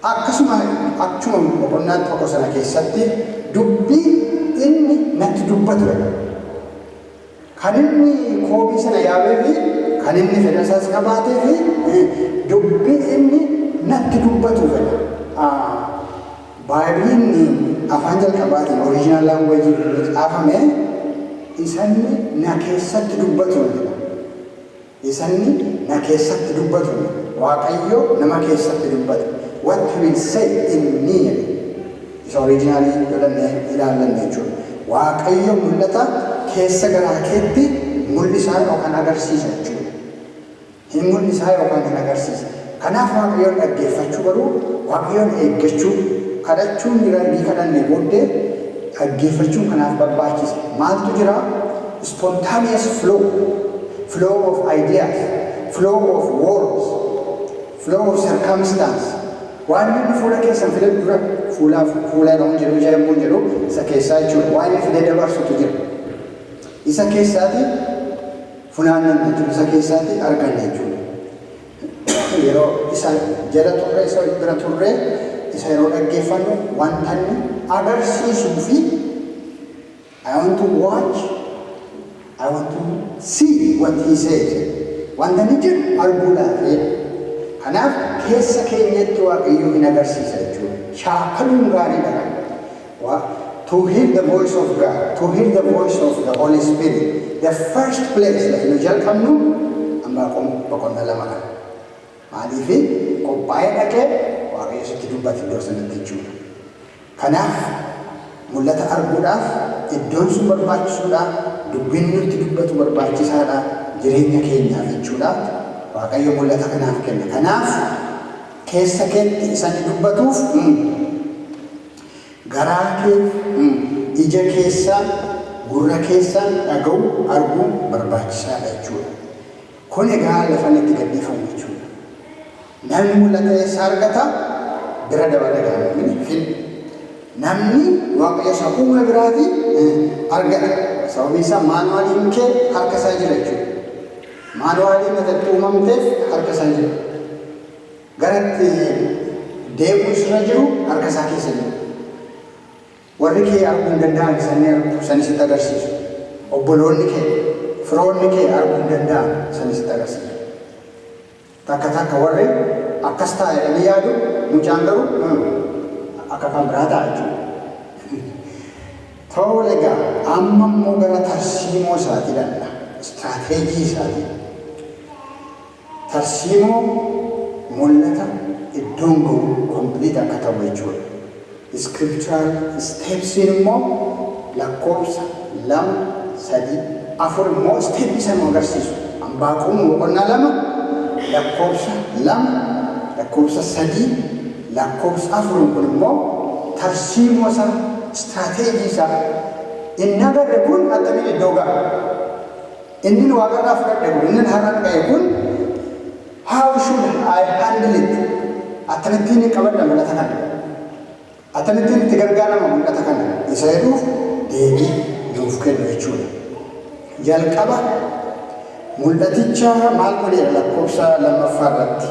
Akkasuma achuma boqonnaa 1 sana keessatti dubbii inni natti dubbatu. Kan inni koobii sana yaabee fi kan inni fedha isaas qabaatee fi dubbii inni natti dubbatu fedha. Baaybiliin afaan jalqabaatiin, original language caafame, isanni na keessatti dubbatu jedha. Isanni na keessatti dubbatu. Waaqayyo nama keessatti dubbata. "What he will say in me" jedhe. Isa original godhannee ilaallanne jechuudha. Waaqayyo mul'ata keessa garaa keetti mul'isaa yookaan agarsiisa jechuudha. Hin mul'isaa yookaan hin agarsiisa. Kanaaf Waaqayyoon dhaggeeffachuu garuu, Waaqayyoon eeggachuu, kadhachuun jira, ni kadhanne booddee dhaggeeffachuun kanaaf barbaachisa. Maaltu jira? Spontaneous flow, flow of ideas, flow of words, flow of circumstance. Waan inni fuula keessan fide dura, fuula fuula yeroo jedhu, ija yommuu jedhu, isa keessaa jechuudha. Waan inni fidee dabarsutu jira. Isa keessaati funaannanna jechuudha. Isa keessaati arganna jechuudha. Yeroo isa jala turre, isa bira turre, isa yeroo dhaggeeffannu, wanta inni agarsiisuu fi I want to watch, I want to see what he says. Wanta inni jedhu arguudhaaf. Kanaaf keessa keenyatti Waaqayyo hin agarsiisa jechuudha. Shaakaluun gaariidha. To hear the voice of God, to hear the voice of the Holy Spirit, the first place lafa nu jalqabnu Anbaaqom boqonnaa 2 kana. Maaliif? Qophaa'ee dhaqee Waaqayyo sitti dubbate iddoo sanatti jechuudha. Kanaaf mul'ata arguudhaaf iddoon sun barbaachisuudha. Dubbiin nutti dubbatu barbaachisaadha jireenya keenyaaf jechuudha. Waaqayyo mul'ata kanaaf kenna. Kanaaf keessa keetti isa inni dubbatuuf garaa kee, ija keessaan, gurra keessaan dhaga'u, arguun barbaachisaadha jechuudha. Kun egaa lafa inni itti gadhiifamu jechuudha. Namni mul'ata eessaa argata? Bira dabala gaafamni fin. Namni Waaqayyo isa uume biraati argata. Sababiin isaa manualiin kee harka isaa jira jechuudha. Manualiin ati itti uumamteef harka isaa jira. Garatti deemuu isirra jiru harka isaa keessa jira. Warri kee arguu hin danda'an isanii argu, isanii sitti agarsiisu. Obboloonni kee, firoonni kee arguu hin danda'an, isanii sitti agarsiisu. Takka takka warri akkas ta'a jedhanii yaadu, mucaan garuu akka kan biraa ta'a jechuudha. Tole egaa, amma immoo gara tarsiimoo isaatii dhaqna. Istiraateejii isaatii. Tarsiimoo mul'ata iddoon ga'u complete akka ta'u jechuudha. Scriptural stepsiin immoo lakkoofsa 2, 3, 4 immoo stepii sana agarsiisu. Anbaaqom boqonnaa 2 lakkoofsa 2, lakkoofsa 3, lakkoofsa 4 kun immoo tarsiimoo isaa, istiraateejii isaa inni agarre kun attamiin iddoo ga'a. Inni nu Waaqarraa fudhadhe kun, inni har'a ga'e kun, how should I handle it? Akkamittiin qabadha mul'ata kana? Akkamittiin itti gargaarama mul'ata kana? Isa jedhuuf deebii nuuf kennu jechuudha. Jalqaba mul'aticha maal godheera lakkoofsa lammaffaa irratti?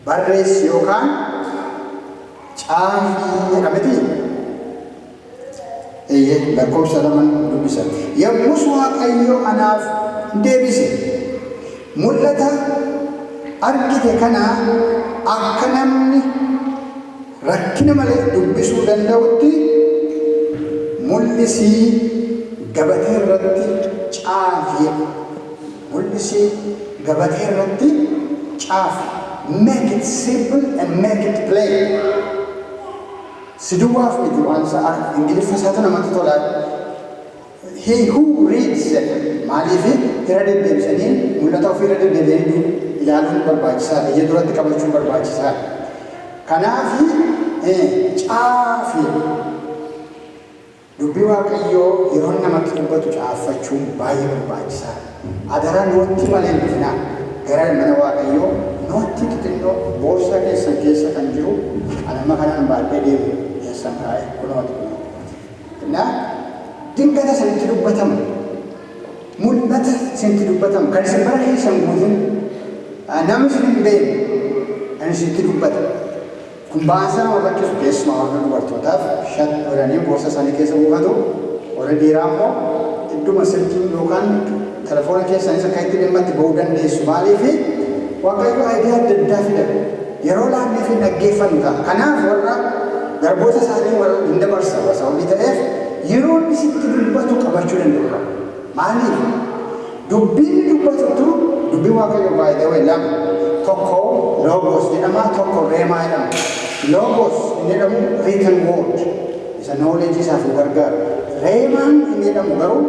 Barreessi yookaan caafii jedhameti? Eeyyee, lakkoofsa laman dubbisa. Yommus Waaqayyo anaaf deebise. Mul'ata argite kana akka namni rakkina malee dubbisuu danda'utti mul'isii gabatee irratti caafi. Mul'isii gabatee irratti caafi. Make it simple and make it plain. Si duwwaaf miti, waan isaa Ingiliffa isaatu namatti tola. "He who reads" jedha. Maaliif? Irra deddeebisanii, mul'ata ofii irra deddeebi'anii ilaaluun barbaachisaadha. Ija duratti qabachuun barbaachisaadha. Kanaaf caafi. Dubbii Waaqayyoo yeroo namatti dubbatu caaffachuun baay'ee barbaachisaadha. Adaraa, note malee hin dhufinaa. Gara mana Waaqayyoo note xixinnoo boorsaa keessan keessa kan jiru, anamma kanaan baadhee deemu keessan kaa'e, kunooti kunooti. Innaa dingata isinitti dubbatamu, mul'ata isinitti dubbatamu, kan isin bara keessan guutuun namni isin hin beekne kan isinitti dubbata. Kun baasaa nama rakkisu, keessumaa warra dubartootaaf shat godhanii boorsa isaanii keessa buufatu. Warra dhiiraa immoo idduma silkiin yookaan telefoona keessanis akka itti dhimma itti ba'uu dandeessu. Maaliif? Waaqayyo idea adda addaa fida. Yeroo laannee fi dhaggeeffannu ta'a. Kanaaf warra garboota isaanii warra hin dabarsa sababii ta'eef, yeroo inni sitti dubbatu qabachuu danda'u qaba. Maaliif? Dubbiin dubbatutu, dubbiin Waaqayyo baay'ee way lama. Tokko logos jedhama, tokko rhema jedhama. Logos inni jedhamu written word. Isa knowledge isaaf nu gargaaru. Rhemaan inni jedhamu garuu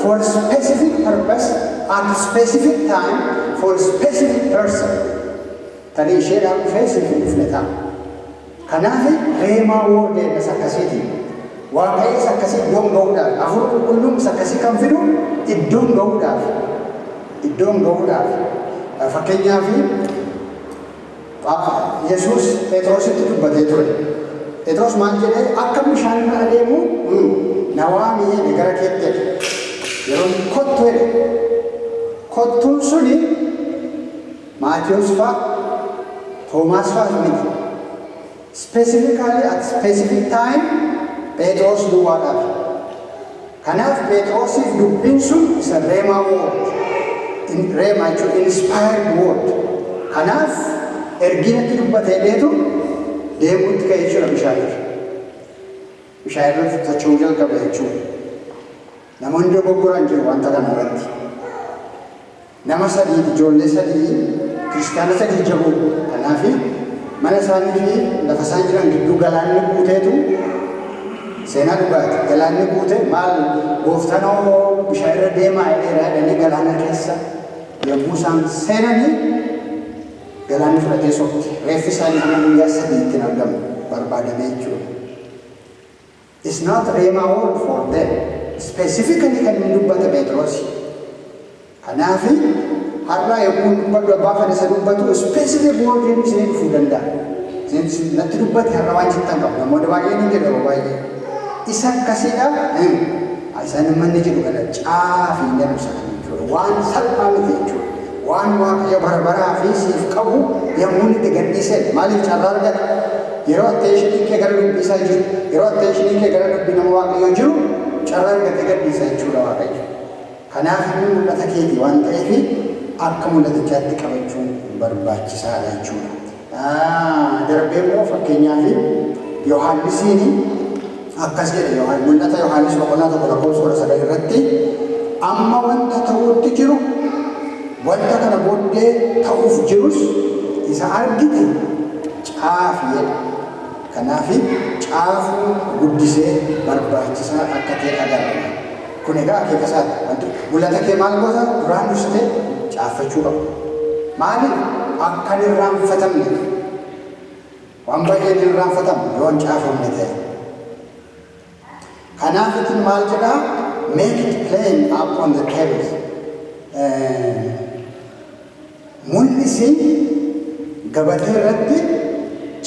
for specific purpose, at specific time, for specific person. Tarii isheedhaan dhufee siif hin dhufne ta'a. Kanaaf rhema word jedhas akkasiiti. Waaqayyo isa akkasii iddoon ga'uudhaaf, Hafuura Qulqulluun isa akkasii kan fidu iddoon ga'uudhaaf. Iddoon ga'uudhaaf. Fakkeenyaaf, Yesuus Phexrositti dubbatee ture. Phexros maal jedhee? "Akka bishaan irra adeemu na waami" jedhe, "gara keetti" jedhe. Yeroo "kottu" jedhe. Kottuun suni Maatiyus fa'a, Toomaas fa'as miti. Specifically, at specific time, Phexros duwwaadhaaf. Kanaaf Phexrosiif dubbiin sun isa rhema word. Rhema jechuun inspired word. Kanaaf erginatti dubbatee dheetu deemuutti ka'e jechuudha bishaan irra. Bishaan irratti socho'uu jalqabe jechuudha. Namoonni dogoggoran jiru wanta kana irratti. Nama sadii, ijoollee sadii, kiristaanota jajjaboo. Kanaaf mana isaanii fi lafa isaan jiran gidduu galaanni guuteetu, seenaa dhugaati. Galaanni guute, "Maal, gooftanoo, bishaan irra deemaa jedheera" jedhanii galaana keessa yommuu isaan seenanii galaanni fudhatee sokke. Reeffi isaanii hamma guyyaa 3tti hin argamu barbaadamee jechuudha. It's not rhema word for them. Specifically kan inni dubbate Phexros. Kanaaf har'a yommuu dubbadhu, abbaa fedha isa dubbatu, specific word isinii dhufuu danda'a. Isin natti dubbate har'a waan jettan qabu. Namoonni baay'een ni jedhu yeroo baay'ee. Isa akkasiidha. Isaan manni jedhu kana caafii jedhu sana jechuudha. Waan salphaa miti jechuudha. Waan Waaqayyo bara baraa fi siif qabu yommuu inni itti gadhiisee maaliif carraa argata? Yeroo attentioniin kee gara dubbii isaa jiru, yeroo attentioniin kee gara dubbii nama Waaqayyoo jiru, carraa argatee gadhiisa jechuudha Waaqayyo. Kanaaf inni mul'ata keetii waan ta'eef akka mul'atichaatti qabachuun barbaachisaadha jechuudha. Darbee immoo fakkeenyaaf Yohaannisiin akkas jedhe. Mul'ata Yohaannis boqonnaa 1 lakkoofsa 19 irratti, "Amma wanta ta'uutti jiru, wanta kana booddee ta'uuf jirus isa argite caafi" jedha. Kanaaf caafuu guddisee barbaachisaa akka ta'e agarra. Kun egaa akeeka isaati. Wanti mul'ata kee maal goota? Duraan dursitee caaffachuu qabu. Maaliif? Akka hin irraanfatamne. Waan baay'een hin irraanfatamu yoo hin caafamne ta'e. Kanaaf itin maal jedhaa? "Make it plain upon the tables." Mul'isi, gabatee irratti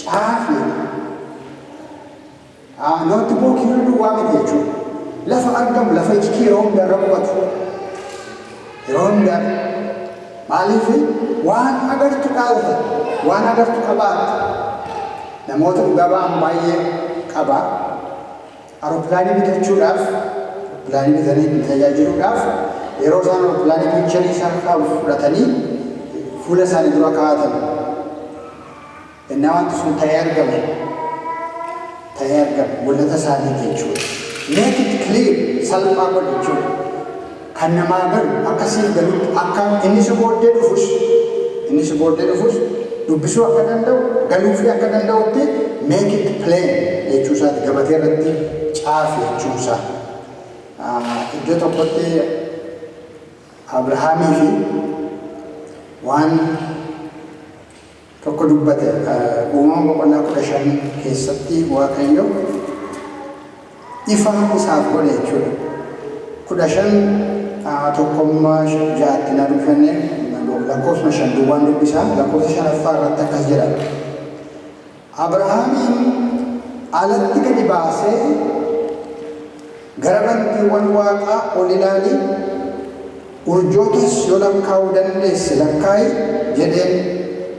caafi. Notebookii irra duwwaa miti jechuudha. Lafa argamu, lafa iji kee yeroo hunda irra qubatu. Yeroo hunda, maaliif? Waan agartu dhaalta, waan agartu qabaatta. Namoota dhugaa ba'an baay'ee qaba. Aeroplaneii bitachuudhaaf, aeroplaneii bitanii tajaajiluudhaaf, yeroo isaan aeroplaneii pictureii isaa fudhatanii fuula isaanii dura kaa'atan. Innaa wanti sun ta'ee argame, ta'ee argame, mul'ata isaanii jechuudha. Make it clear, salphaa godhe jechuudha. Kan namaa galu, akka siif galutti, akka inni si booddee dhufus dubbisuu akka danda'u, galuufii akka danda'utti make it plain jechuu isaati, gabatee irratti caafi jechuu isaa. Iddoo tokkotti Abrahaamii fi waan tokko dubbate. Uumama boqonnaa 15 keessatti Waaqayyo ifa isaaf godhe jechuudha. 15 tokkommaa ja'atti na dhufanne, lakkoofsa 5 duwwaan dubbisaa, lakkoofsa shanaffaa irratti akkas jedha. "Abrahaamiin alatti gadi baasee, 'Gara bantiiwwan waaqaa ol ilaali, urjootas yoo lakkaa'uu dandeesse lakkaa'i' jedheen.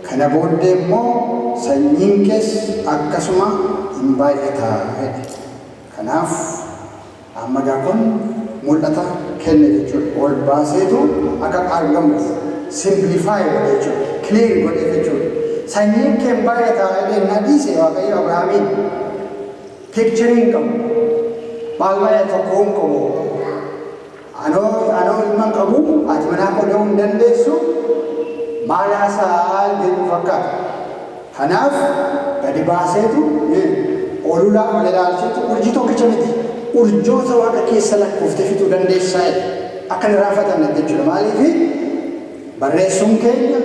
Kana booddee immoo sanyiin kees akkasuma hin baay'ata" jedhe. Kanaaf amma gaa kun mul'ata kenne jechuudha. Ol baaseetu akka argamuuf simplify godhe jechuudha. Clear godhe jechuudha. "Sanyiin kee hin baay'ata" jedhee na dhiise Waaqayyo Abrahaamiin. Pictureii hin qabu. Maal baay'ata tokko hin qabu. Anoo ilma hin qabu, ati manaa koo da'uu hin dandeessu, maal haasaa jedhu fakkaata. Kanaaf gadi baaseetu Olulaa ol ilaalchitu urjii tokkicha miti. Urjoota waaqa keessa lakkooftee fixuu dandeessaa jedha. Akka hin irraanfatamne jechuudha. Maaliif barreessuun keenya,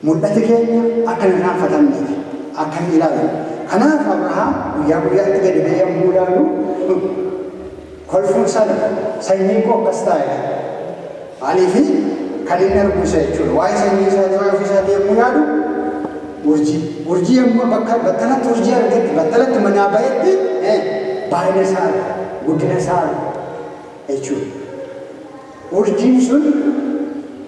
mul'ati keenya akka hin irraanfatamneef akka hin ilaalu. Kanaaf Abrahaam guyyaa guyyaatti gadi ba'ee yommuu ilaalu kolfuun sana sanyiin koo akkas taa'edha. Maaliif kan inni argu isa jechuudha. Waa'ee sanyii isaatii, waa'ee ofii isaatii yommuu yaadu urjii. Urjii yommuu bakka battalatti urjii argetti, battalatti manaa ba'etti, baay'ina isaa arga, guddina isaa arga jechuudha. Urjiin sun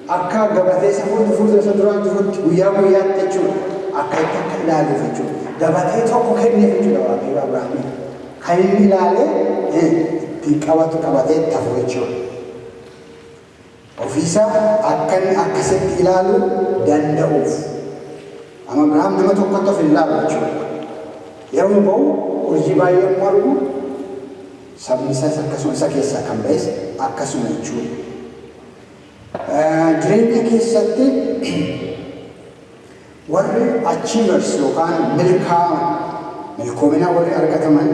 akka gabatee isa fuuldura isa duraa jirutti guyyaa guyyaatti jechuudha. Akka itti akka ilaaluuf jechuudha. Gabatee tokko kenneef jechuudha Waaqayyo Abrahaamiif. Kan inni ilaalee ittiin qabatu qabatee itti hafu jechuudha. Ofiisaa akka inni akkasitti ilaaluu danda'uuf. Amma Abrahaam nama tokkotti of hin ilaalu jechuudha. Yeroo ba'u urjii baay'ee yommuu argu, sabni isaas akkasuma, isa keessaa kan ba'es akkasuma jechuudha. Jireenya keessatti warri achievers yookaan milkaa'an, milkoomina warri argataman,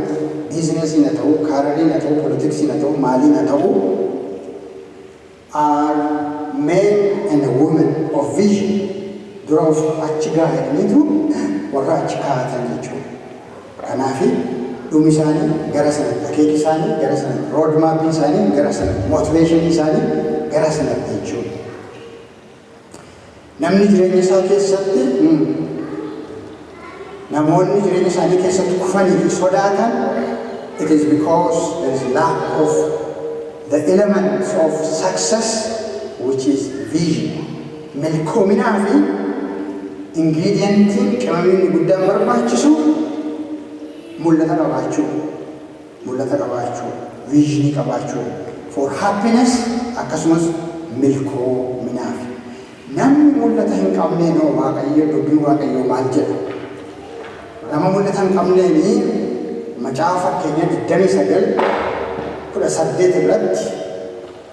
businessiin haa ta'u, careeriin haa ta'u, politicsiin haa ta'u, maaliin haa ta'u, are men and women of vision. Dura of achi gaa'aniitu warra achi kaa'atan jechuudha. Kanaaf dhumi isaanii gara sanatti, akeeki isaanii gara sanatti, road mapiin isaanii gara sanatti, motivationii isaanii gara sanatti jechuudha. Namni jireenya isaa keessatti, namoonni jireenya isaanii keessatti kufanii fi sodaatan, it is because there is lack of the elements of success, which is vision. Milkoominaa fi ingredientiin, qimamiin guddaan barbaachisu mul'ata qabaachuu, mul'ata qabaachuu, visionii qabaachuu for happiness, akkasumas milkoominaaf. Namni mul'ata hin qabneen hoo Waaqayyo, dubbiin Waaqayyoo maal jedha? Nama mul'ata hin qabneeni Macaafa Fakkeenya 29:18 irratti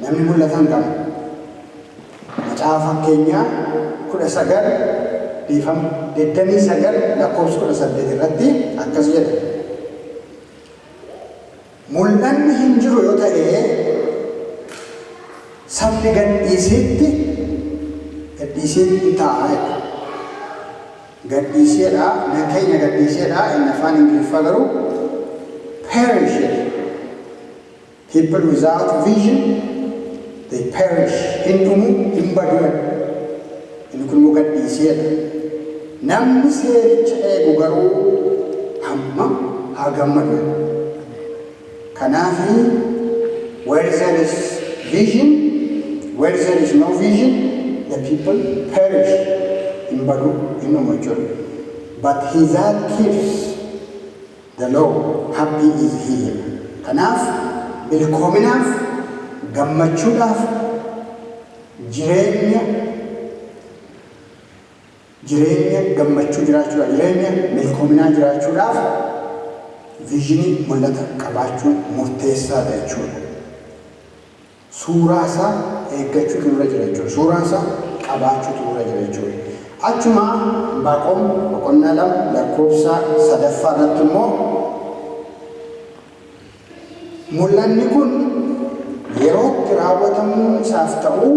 namni mul'ata hin qabne. Macaafa Fakkeenyaa 19, dhiifama, 29 lakkoofsa 18 irratti akkas jedha. Mul'anni hin jiru yoo ta'e, sabni gadhiisiitti taa'a jedha. Gadhiiseedha, nan keenya gadhiiseedha, inni afaan Ingiliffaa garuu perish jedha. People without vision, they perish. Hin dhumu, hin badu. Inni kun immoo gadhiiseedha. Namni seericha eegu garuu hamma haa gammadu. Kanaafi where there is vision, where there is no vision, the people perish. Hin badu, hin dhumu jechuudha. But he that keeps the law, happy is he. Kanaaf milkoominaaf, gammachuudhaaf, jireenya gammachuu jiraachuudhaaf, jireenya milkoominaa jiraachuudhaaf visionii, mul'ata qabaachuun murteessaadha jechuudha. Suuraa isaa eeggachuutu nurra jira jechuudha. Suuraa isaa qabaachuutu nurra jira jechuudha. Achuma Anbaaqoom boqonnaa 2 lakkoofsa sadaffaa irratti immoo mul'anni kun yerootti raawwatamuu isaaf ta'uu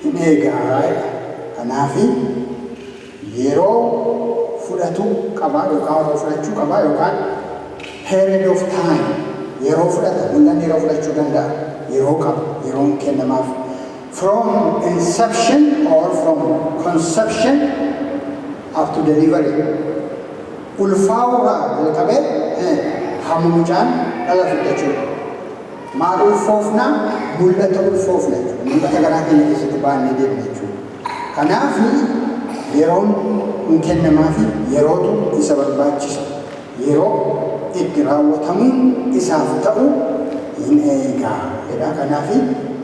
hin eegaa. Kanaafi yeroo fudhatu qabaa yookaan yeroo fudhachuu qabaa yookaan period of time yeroo fudhata. Mul'anni yeroo fudhachuu danda'a, yeroo qaba, yeroon kennamaaf. From inception or from conception up to delivery, ulfaa'uurraa jalqabee hamma mucaan dhalatu jechuudha. Maal ulfoofna? Mul'ata ulfoofna jechuudha. Mul'ata garaa keenya keessatti baannee deemna jechuudha. Kanaaf yeroon hin kennamaafi, yerootu isa barbaachisa. Yeroo itti raawwatamuun isaaf ta'u hin eegaa jedha. Kanaaf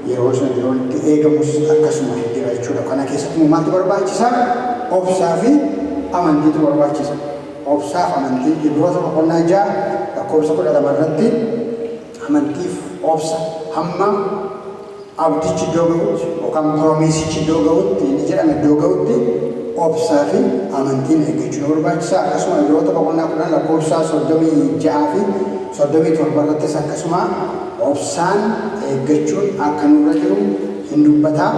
yeroo sun yeroon itti eegamus akkasuma jira jechuudha. Kana keessatti immoo maaltu barbaachisa? Obsaa fi amantiitu barbaachisa. Obsaaf amantii. Ibroota boqonnaa 6 lakkoofsa 12 irratti amantiif obsa hamma abdichi iddoo ga'utti yookaan promisichi iddoo ga'utti, inni jedhame iddoo ga'utti. obsaa fi amantiin eeggachuu nu barbaachisa. Akkasuma Ibroota boqonnaa 10 lakkoofsa 36 fi 37 irrattis akkasuma obsaan eeggachuun akka nurra jiru hin dubbata.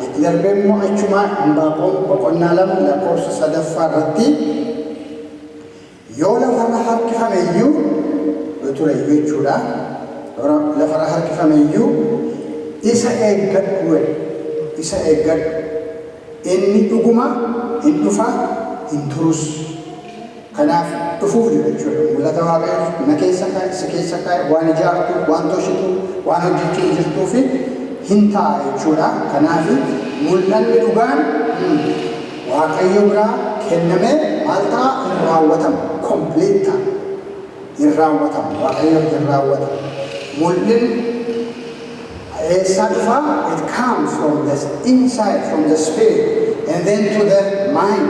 Itti darbee immoo achuma Anbaaqoom boqonnaa 2 lakkoofsa 3ffaa irratti, yoo lafarra harkifame iyyuu, yoo ture iyyuu jechuudha, yoo lafarra harkifame iyyuu isa eeggadhu jedhe. Isa eeggadhu. Inni dhuguma hin dhufa, hin turus. Kanaaf dhufuuf jira jechuudha. Mul'ata Waaqayyo na keessa kaa'e, si keessa kaa'e, waan ijaartu, waan toshitu, waan hojjechuu jirtuu fi hin ta'a jechuudha. Kanaaf mul'anni dhugaan Waaqayyo biraa kennamee maal ta'a? Hin raawwatama. Complete ta'a. Hin raawwatama. Waaqayyo hin raawwata. Mul'inni eessaa dhufaa? It comes from the inside, from the spirit, and then to the mind,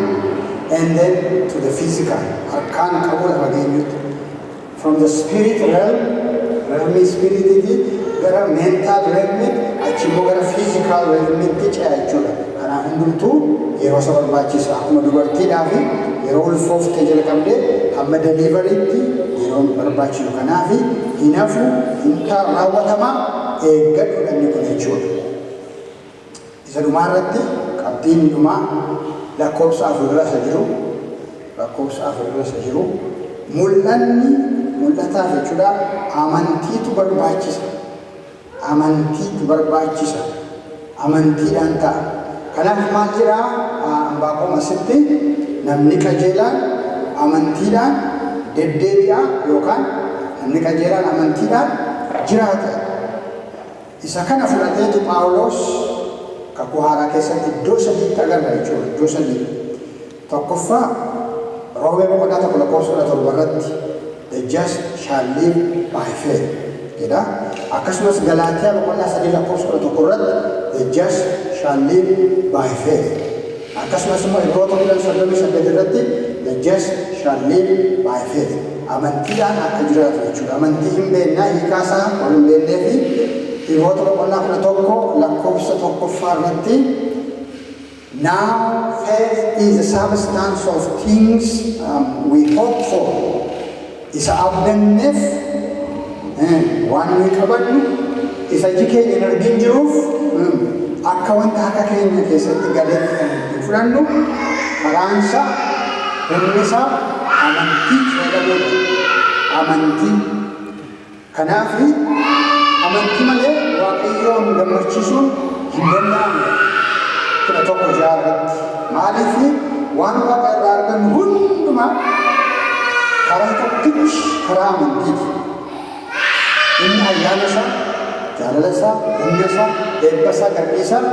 and then to the physical. Harkaan qabu lafa geenyutti. From the spirit realm, realmii spiritiiti gara mental realmitti, achi immoo gara physical realmitti ce'a jechuudha. Kanaaf hundumtuu yeroo isa barbaachisa. Akkuma dubartiidhaa fi yeroo ulfooftee jalqabdee hamma deliverytti yeroo barbaachisu. Kanaaf hin hafu, hin raawwatama, eeggadhu dhanni kun jechuudha. Isa dhumaa irratti, qabxiin dhumaa lakkoofsa 4 irra isa jiru, lakkoofsa 4 irra isa jiru, mul'anni mul'ataaf jechuudha amantiitu barbaachisa. Amantiitu barbaachisa. Amantiidhaan ta'a. Kanaaf maal jedhaa Anbaaqoom asitti? Namni qajeelaan amantiidhaan deddeebi'a yookaan namni qajeelaan amantiidhaan jiraata. Isa kana fudhateetu Phaawulos Kakuu Haaraa keessatti iddoo sadiitti agarra jechuudha. Iddoo sadii. Tokkoffaa, Roomee boqonnaa 1 lakkoofsa 17 irratti "The just shall live by faith" jedha. Akkasumas Galaatiyaa boqonnaa 3 lakkoofsa 11 irratti "The just shall live by faith." Akkasumas immoo Ibroota 10:38 irratti "The just shall live by faith." Amantiidhaan akka jiraatu jechuudha. Amantii hin beennaa, hiikaa isaa wal hin beennee fi Ibroota boqonnaa 11 lakkoofsa 1ffaa irratti "Now faith is the substance of things we hope for." Isa abdanneef waan nuyi qabannu, isa iji keenya hin argin jiruuf, akka wanta harka keenya keessatti galeetti kan ittiin fudhannu karaansa, humni isaa amantii fayyadamuudha. Amantii. Kanaaf amantii malee Waaqayyoon gammachiisuun hin danda'amu. 11:6 irratti. Maaliif? Waan Waaqa irraa argannu hundumaa karaa tokkichi karaa amantiiti. Inni ayyaana isaa, jaalala isaa, humna isaa, eebba isaa, garbii isaa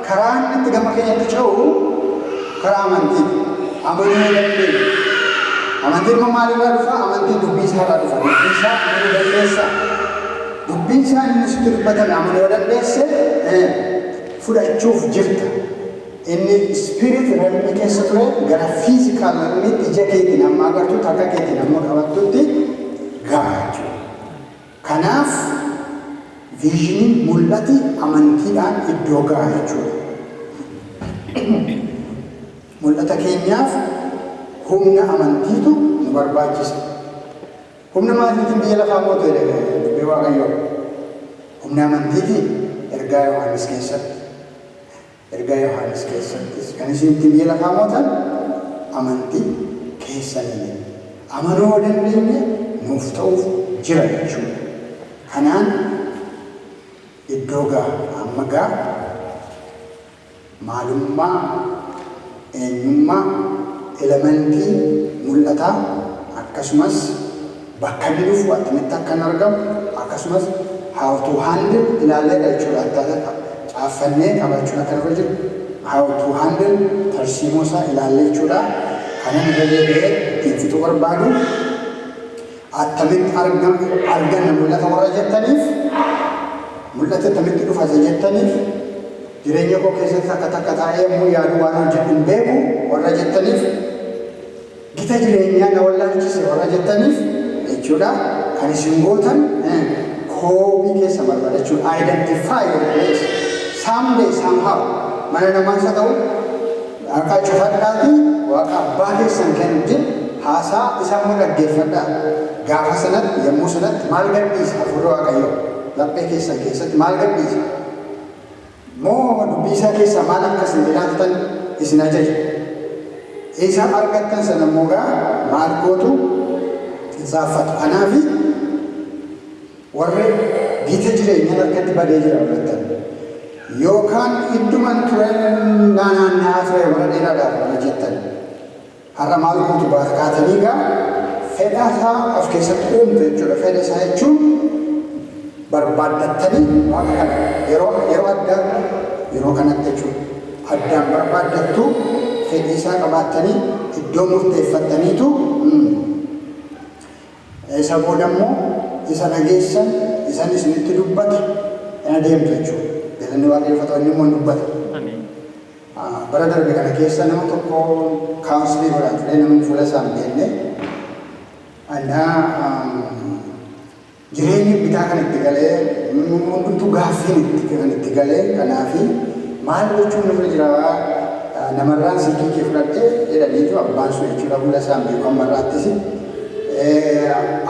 karaa inni itti gama keenyatti ce'u karaa amantiiti. Amanuu dandeenya. Amantiin immoo maalirraa dhufa? Amantiin dubbii isaa irraa dhufa. Dubbii isaa amanuu dandeessa. Dubbiin isaa inni sitti dubbatame amanuu yoo dandeesse, fudhachuuf jirta. Inni spirit realmii keessa ture gara physical realmiitti, ija keetiin hamma agartutti, harka keetiin hamma qabattutti ga'a jechuudha. Kanaaf visioniin, mul'ati amantiidhaan iddoo ga'a jechuudha. Mul'ata keenyaaf humna amantiitu nu barbaachisa. Humna maaliitiin biyya lafaa mootu jedhe dubbii Waaqayyoo? Humna amantiitiin ergaa Yohaannis keessatti. Ergaa Yohaannis keessattis kan isin ittiin biyya lafaa mootan amantii keessaniin. Amanuu yoo dandeenye nuuf ta'uuf jira jechuudha. Kanaan iddoo ga'a. Amma ga'a maalummaa, eenyummaa, elementii mul'ataa, akkasumas bakka inni dhufu, attamitti akka inni argamu, akkasumas how to handle ilaalleedha jechuudha. Akkaataa caaffannee qabachuun akka irra jiru, how to handle, tarsiimoo isaa ilaallee jechuudha. Kanan irra deebi'ee ittiin fixuu barbaadu, attamitti arganna mul'ata warra jettaniif, mul'ata attamitti dhufa isa jettaniif, jireenya koo keessatti takka takka taa'ee yommuu yaadu waan hojjedhu hin beeku warra jettaniif, gita jireenyaa na wallaalchise warra jettaniif jechuudha. Kan isin gootan koobii keessa barbaadachuudha. Identify your place. Someday, somehow, mana namaas haa ta'u Dhaqaa cufadhaatii Waaqa abbaa keessan kan wajjin haasaa isa immoo dhaggeeffadhaa. Gaafa sanatti, yommuu sanatti maal gadhiisa hafuurri Waaqayyoo? Laphee keessan keessatti maal gadhiisa? Moo dubbii isaa keessaa maal akka isin ilaaltan isin ajaja? Isa argattan sana immoo gaa maal gootu? Hin saaffatu. Kanaafi warri gita jireenyaan harkatti badee jira warrattan. Yookaan idduman ture naanna'aa ture bara dheeraadhaaf warra jettan. Har'a maal gootu? Baata kaatanii gaa fedha isaa of keessatti uumtu jechuudha. Fedha isaa jechuun barbaaddattanii Waaqa kana yeroo addaa, yeroo kanatti jechuudha. Addaan barbaaddattu, fedhii isaa qabaattanii iddoo murteeffattaniitu, isa booda immoo isa dhageessan, isan isinitti dubbata in adeemtu jechuudha. Galanni Waaqayyoof haa ta'u, inni immoo hin dubbata. Bara darbe kana keessa nama tokko counsel godhaa ture, nama fuula isaa hin beekne. Annaa jireenyi bitaa kan itti galee, hundumtuu gaaffiin itti kan itti galee, kanaafi maal gochuun irra jira, namarraan silkii kee fudhadhe jedhaniitu abbaan sun jechuudha, fuula isaa hin beeku ammarraattis,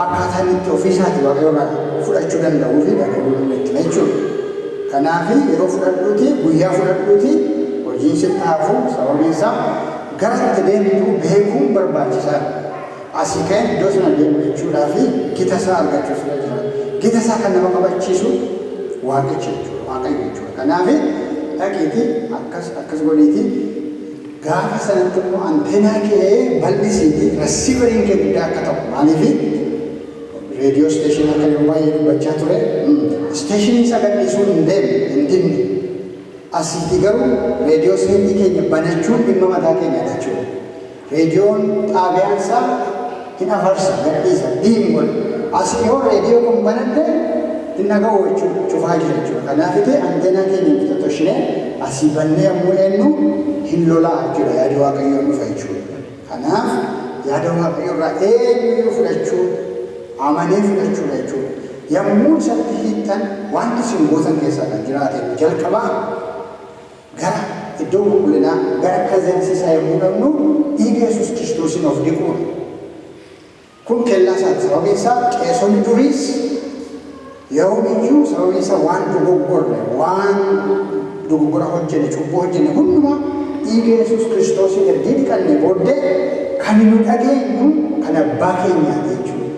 akkaataan itti ofii isaati Waaqayyo irraa fudhachuu danda'uu fi dhaga'uu itti jechuudha. Kanaafi yeroo fudhadhuuti, guyyaa fudhadhuuti, hojiin sitti hafu, sababiin isaa gara itti deemtu beekuun barbaachisaadha. Asii ka'een iddoo sana deemu jechuudhaa fi gita isaa argachuu sirra jira. Gita isaa kan nama qabachiisu Waaqicha jechuudha. Waaqayyo jechuudha. Kanaafi dhaqiitii akkas akkas godhiitii, gaafa sanatti immoo antenna kee bal'isiitii receiveriin kee guddaa akka ta'u. Maaliifi radio station akka yeroo baay'ee dubbachaa ture, stationiin isaa gadhiisuu hin deemne, hin dinne. Asiitii garuu radio setii keenya banachuun dhimma mataa keenyaati jechuudha. Reediyoon xaabiyaan isaa hin afarsa, gadhiisa, diim godha. Asii yoo reediyoo kun banadhe hin dhaga'u jechuudha, cufaa jira jechuudha. Kanaafiti antenna keenya itti tottoshinee asii bannee yommuu eenyu hin lolaa jechuudha, yaadi Waaqayyoon dhufa jechuudha. Kanaaf yaada Waaqayyoo irraa eenyuyyuu fudhachuu, amanee fudhachuudha jechuudha. Yommuu isatti hiixxan wanti isin gootan keessaa kan jiraate jalqabaa gara iddoo qulqullinaa, gara presence isaa yommuu dhaqnu dhiiga Yesuus Kiristoosiin of dhiquudha. Kun kellaa isaati. Sababiin isaa qeesonni duriis yeroo sababiin isaa waan dogoggorre, waan dogoggora hojjenne, cubbuu hojjenne hundumaa dhiiga Yesuus Kiristoosiin ergii dhiqanne booddee kan nu dhageenyu kan abbaa keenyaati jechuudha.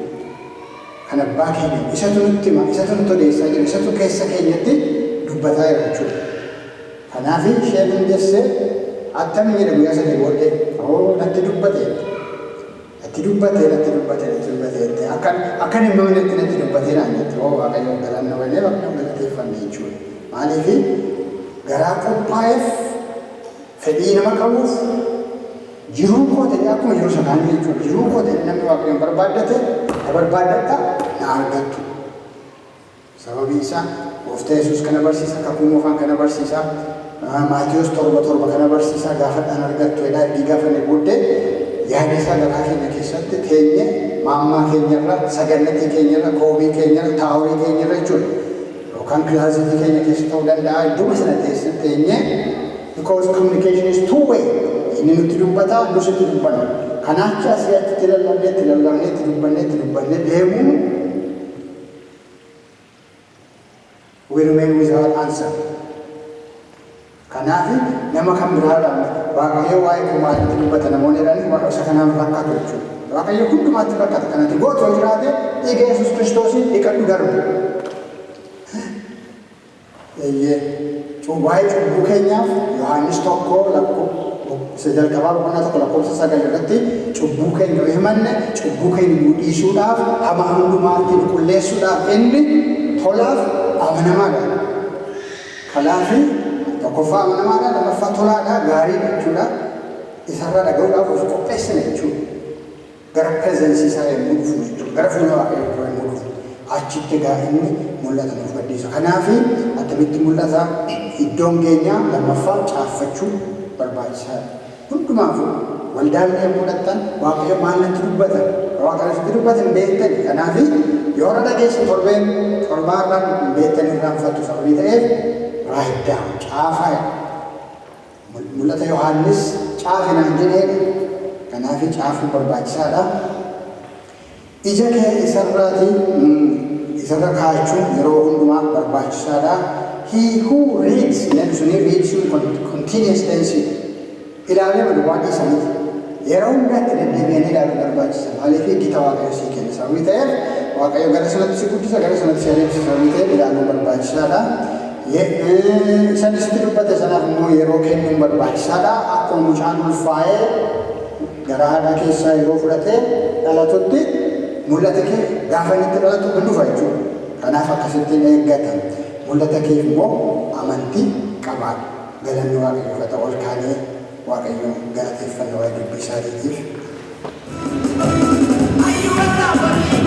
Kan abbaa keenya isatu nutti hima, isatu nutti odeessaa jira, isatu keessa keenyatti dubbataa jira jechuudha. Kanaaf isheen hundessee attami jedhe guyyaa 3 booddee, "Oo, natti dubbate, natti dubbate, natti dubbate, natti dubbate" jette. Akkan hin mamnetti natti dubbatee naan jette. Oo, Waaqayyoon galanna waynee, Waaqayyoon galateeffanne jechuudha. Maaliifi garaa qophaa'eef, fedhii nama qabuuf, jiruu koo ta'e akkuma jiru isa kaanii jechuudha. Jiruu koo ta'e namni Waaqayyoon barbaaddate, na barbaaddadha, na argattu. Sababiin isaa Gooftaa Yesuus kana barsiisa, Kakuu Moofaan kana barsiisa, Maatiyos 7:7 kana barsiisa, gaafadhaan argattu jedha. Ergii gaafanne booddee yaada isaa garaa keenya keessatti teenye maammaa keenyarra, sagannatii keenyarra, koobii keenyarra, taaworii keenyarra jechuudha. Yookaan closetii keenya keessa ta'uu danda'a. Idduma sana teenye, because communication is two way. Inni nutti dubbata, nus itti dubbanna. Kanaachi asii achitti lallabnee, itti lallabnee, itti dubbannee, itti dubbannee deemuun, we remain without answer. Kanaaf nama kan biraadhaan Waaqayyo waa'ee koo maalitti dubbata namoonni jedhanii waaqa isa kanaaf rakkatu jechuudha. Waaqayyo hundumaatti rakkata. Kanatti gootu yoo jiraate dhiiga Yesuus Kiristoosiin dhiqadhu darbu. Eeyyee. Waa'ee cubbuu keenyaaf Yohaannis 1 lakkoo isa jalqabaa boqonnaa 1 lakkoofsa 9 irratti, cubbuu keenya yoo himanne cubbuu keenya nuu dhiisuudhaaf, hamaa hundumaatti nu qulleessuudhaaf inni tolaaf amanamaadha. Kanaaf tokkoffaa amanamaadha, lammaffaa tolaadha, gaariidha jechuudha. Isarraa dhaga'uudhaaf of qopheessina jechuudha. Gara presence isaa yommuu dhufnu jechuudha. Gara fuula Waaqayyoo yommuu dhufnu. Achitti egaa inni mul'ata nuuf gadhiisa. Kanaaf attamitti mul'ata? Iddoon keenya lammaffaa caaffachuu barbaachisaadha. Hundumaafuu waldaan yommuu dhaqxan Waaqayyo maal natti dubbata? Waaqayyo sitti dubbata hin beektani. Kanaaf yoo har'a dhageessan torbeen torbaarraan hin beektan, irraanfattu sababii ta'eef write down, caafaa. Mul'ata Yohaannis Caafi naan jedheedha. Kanaaf caafuun barbaachisaadha. Ija kee isarraati isarra kaa'achuun yeroo hundumaa barbaachisaadha. He who reads jedhu suni, reads continuous tense, ilaalee madu waan dhiisaniiti. Yeroo hundaatti deddeebi'anii ilaaluu barbaachisa. Maaliif? Gita Waaqayyo sii kenna sababii ta'eef, Waaqayyo gara sanatti si guddisa, gara sanatti si adeemsisa sababii ta'eef, ilaaluun barbaachisaadha. Isaan sitti dubbate sanaaf immoo yeroo kennuun barbaachisaadha. Akkuma mucaan ulfaa'ee gara haadhaa keessaa yeroo fudhatee dhalatutti, mul'ata kee gaafa inni itti dhalatu hin dhufa jechuudha. Kanaaf akkasittiin eeggata. Mul'ata keef immoo amantii qabaadhu. Galanni Waaqayyoof haa ta'u. Ol kaanee Waaqayyoon galateeffanna waa'ee dubbii isaatiitiif. Are you a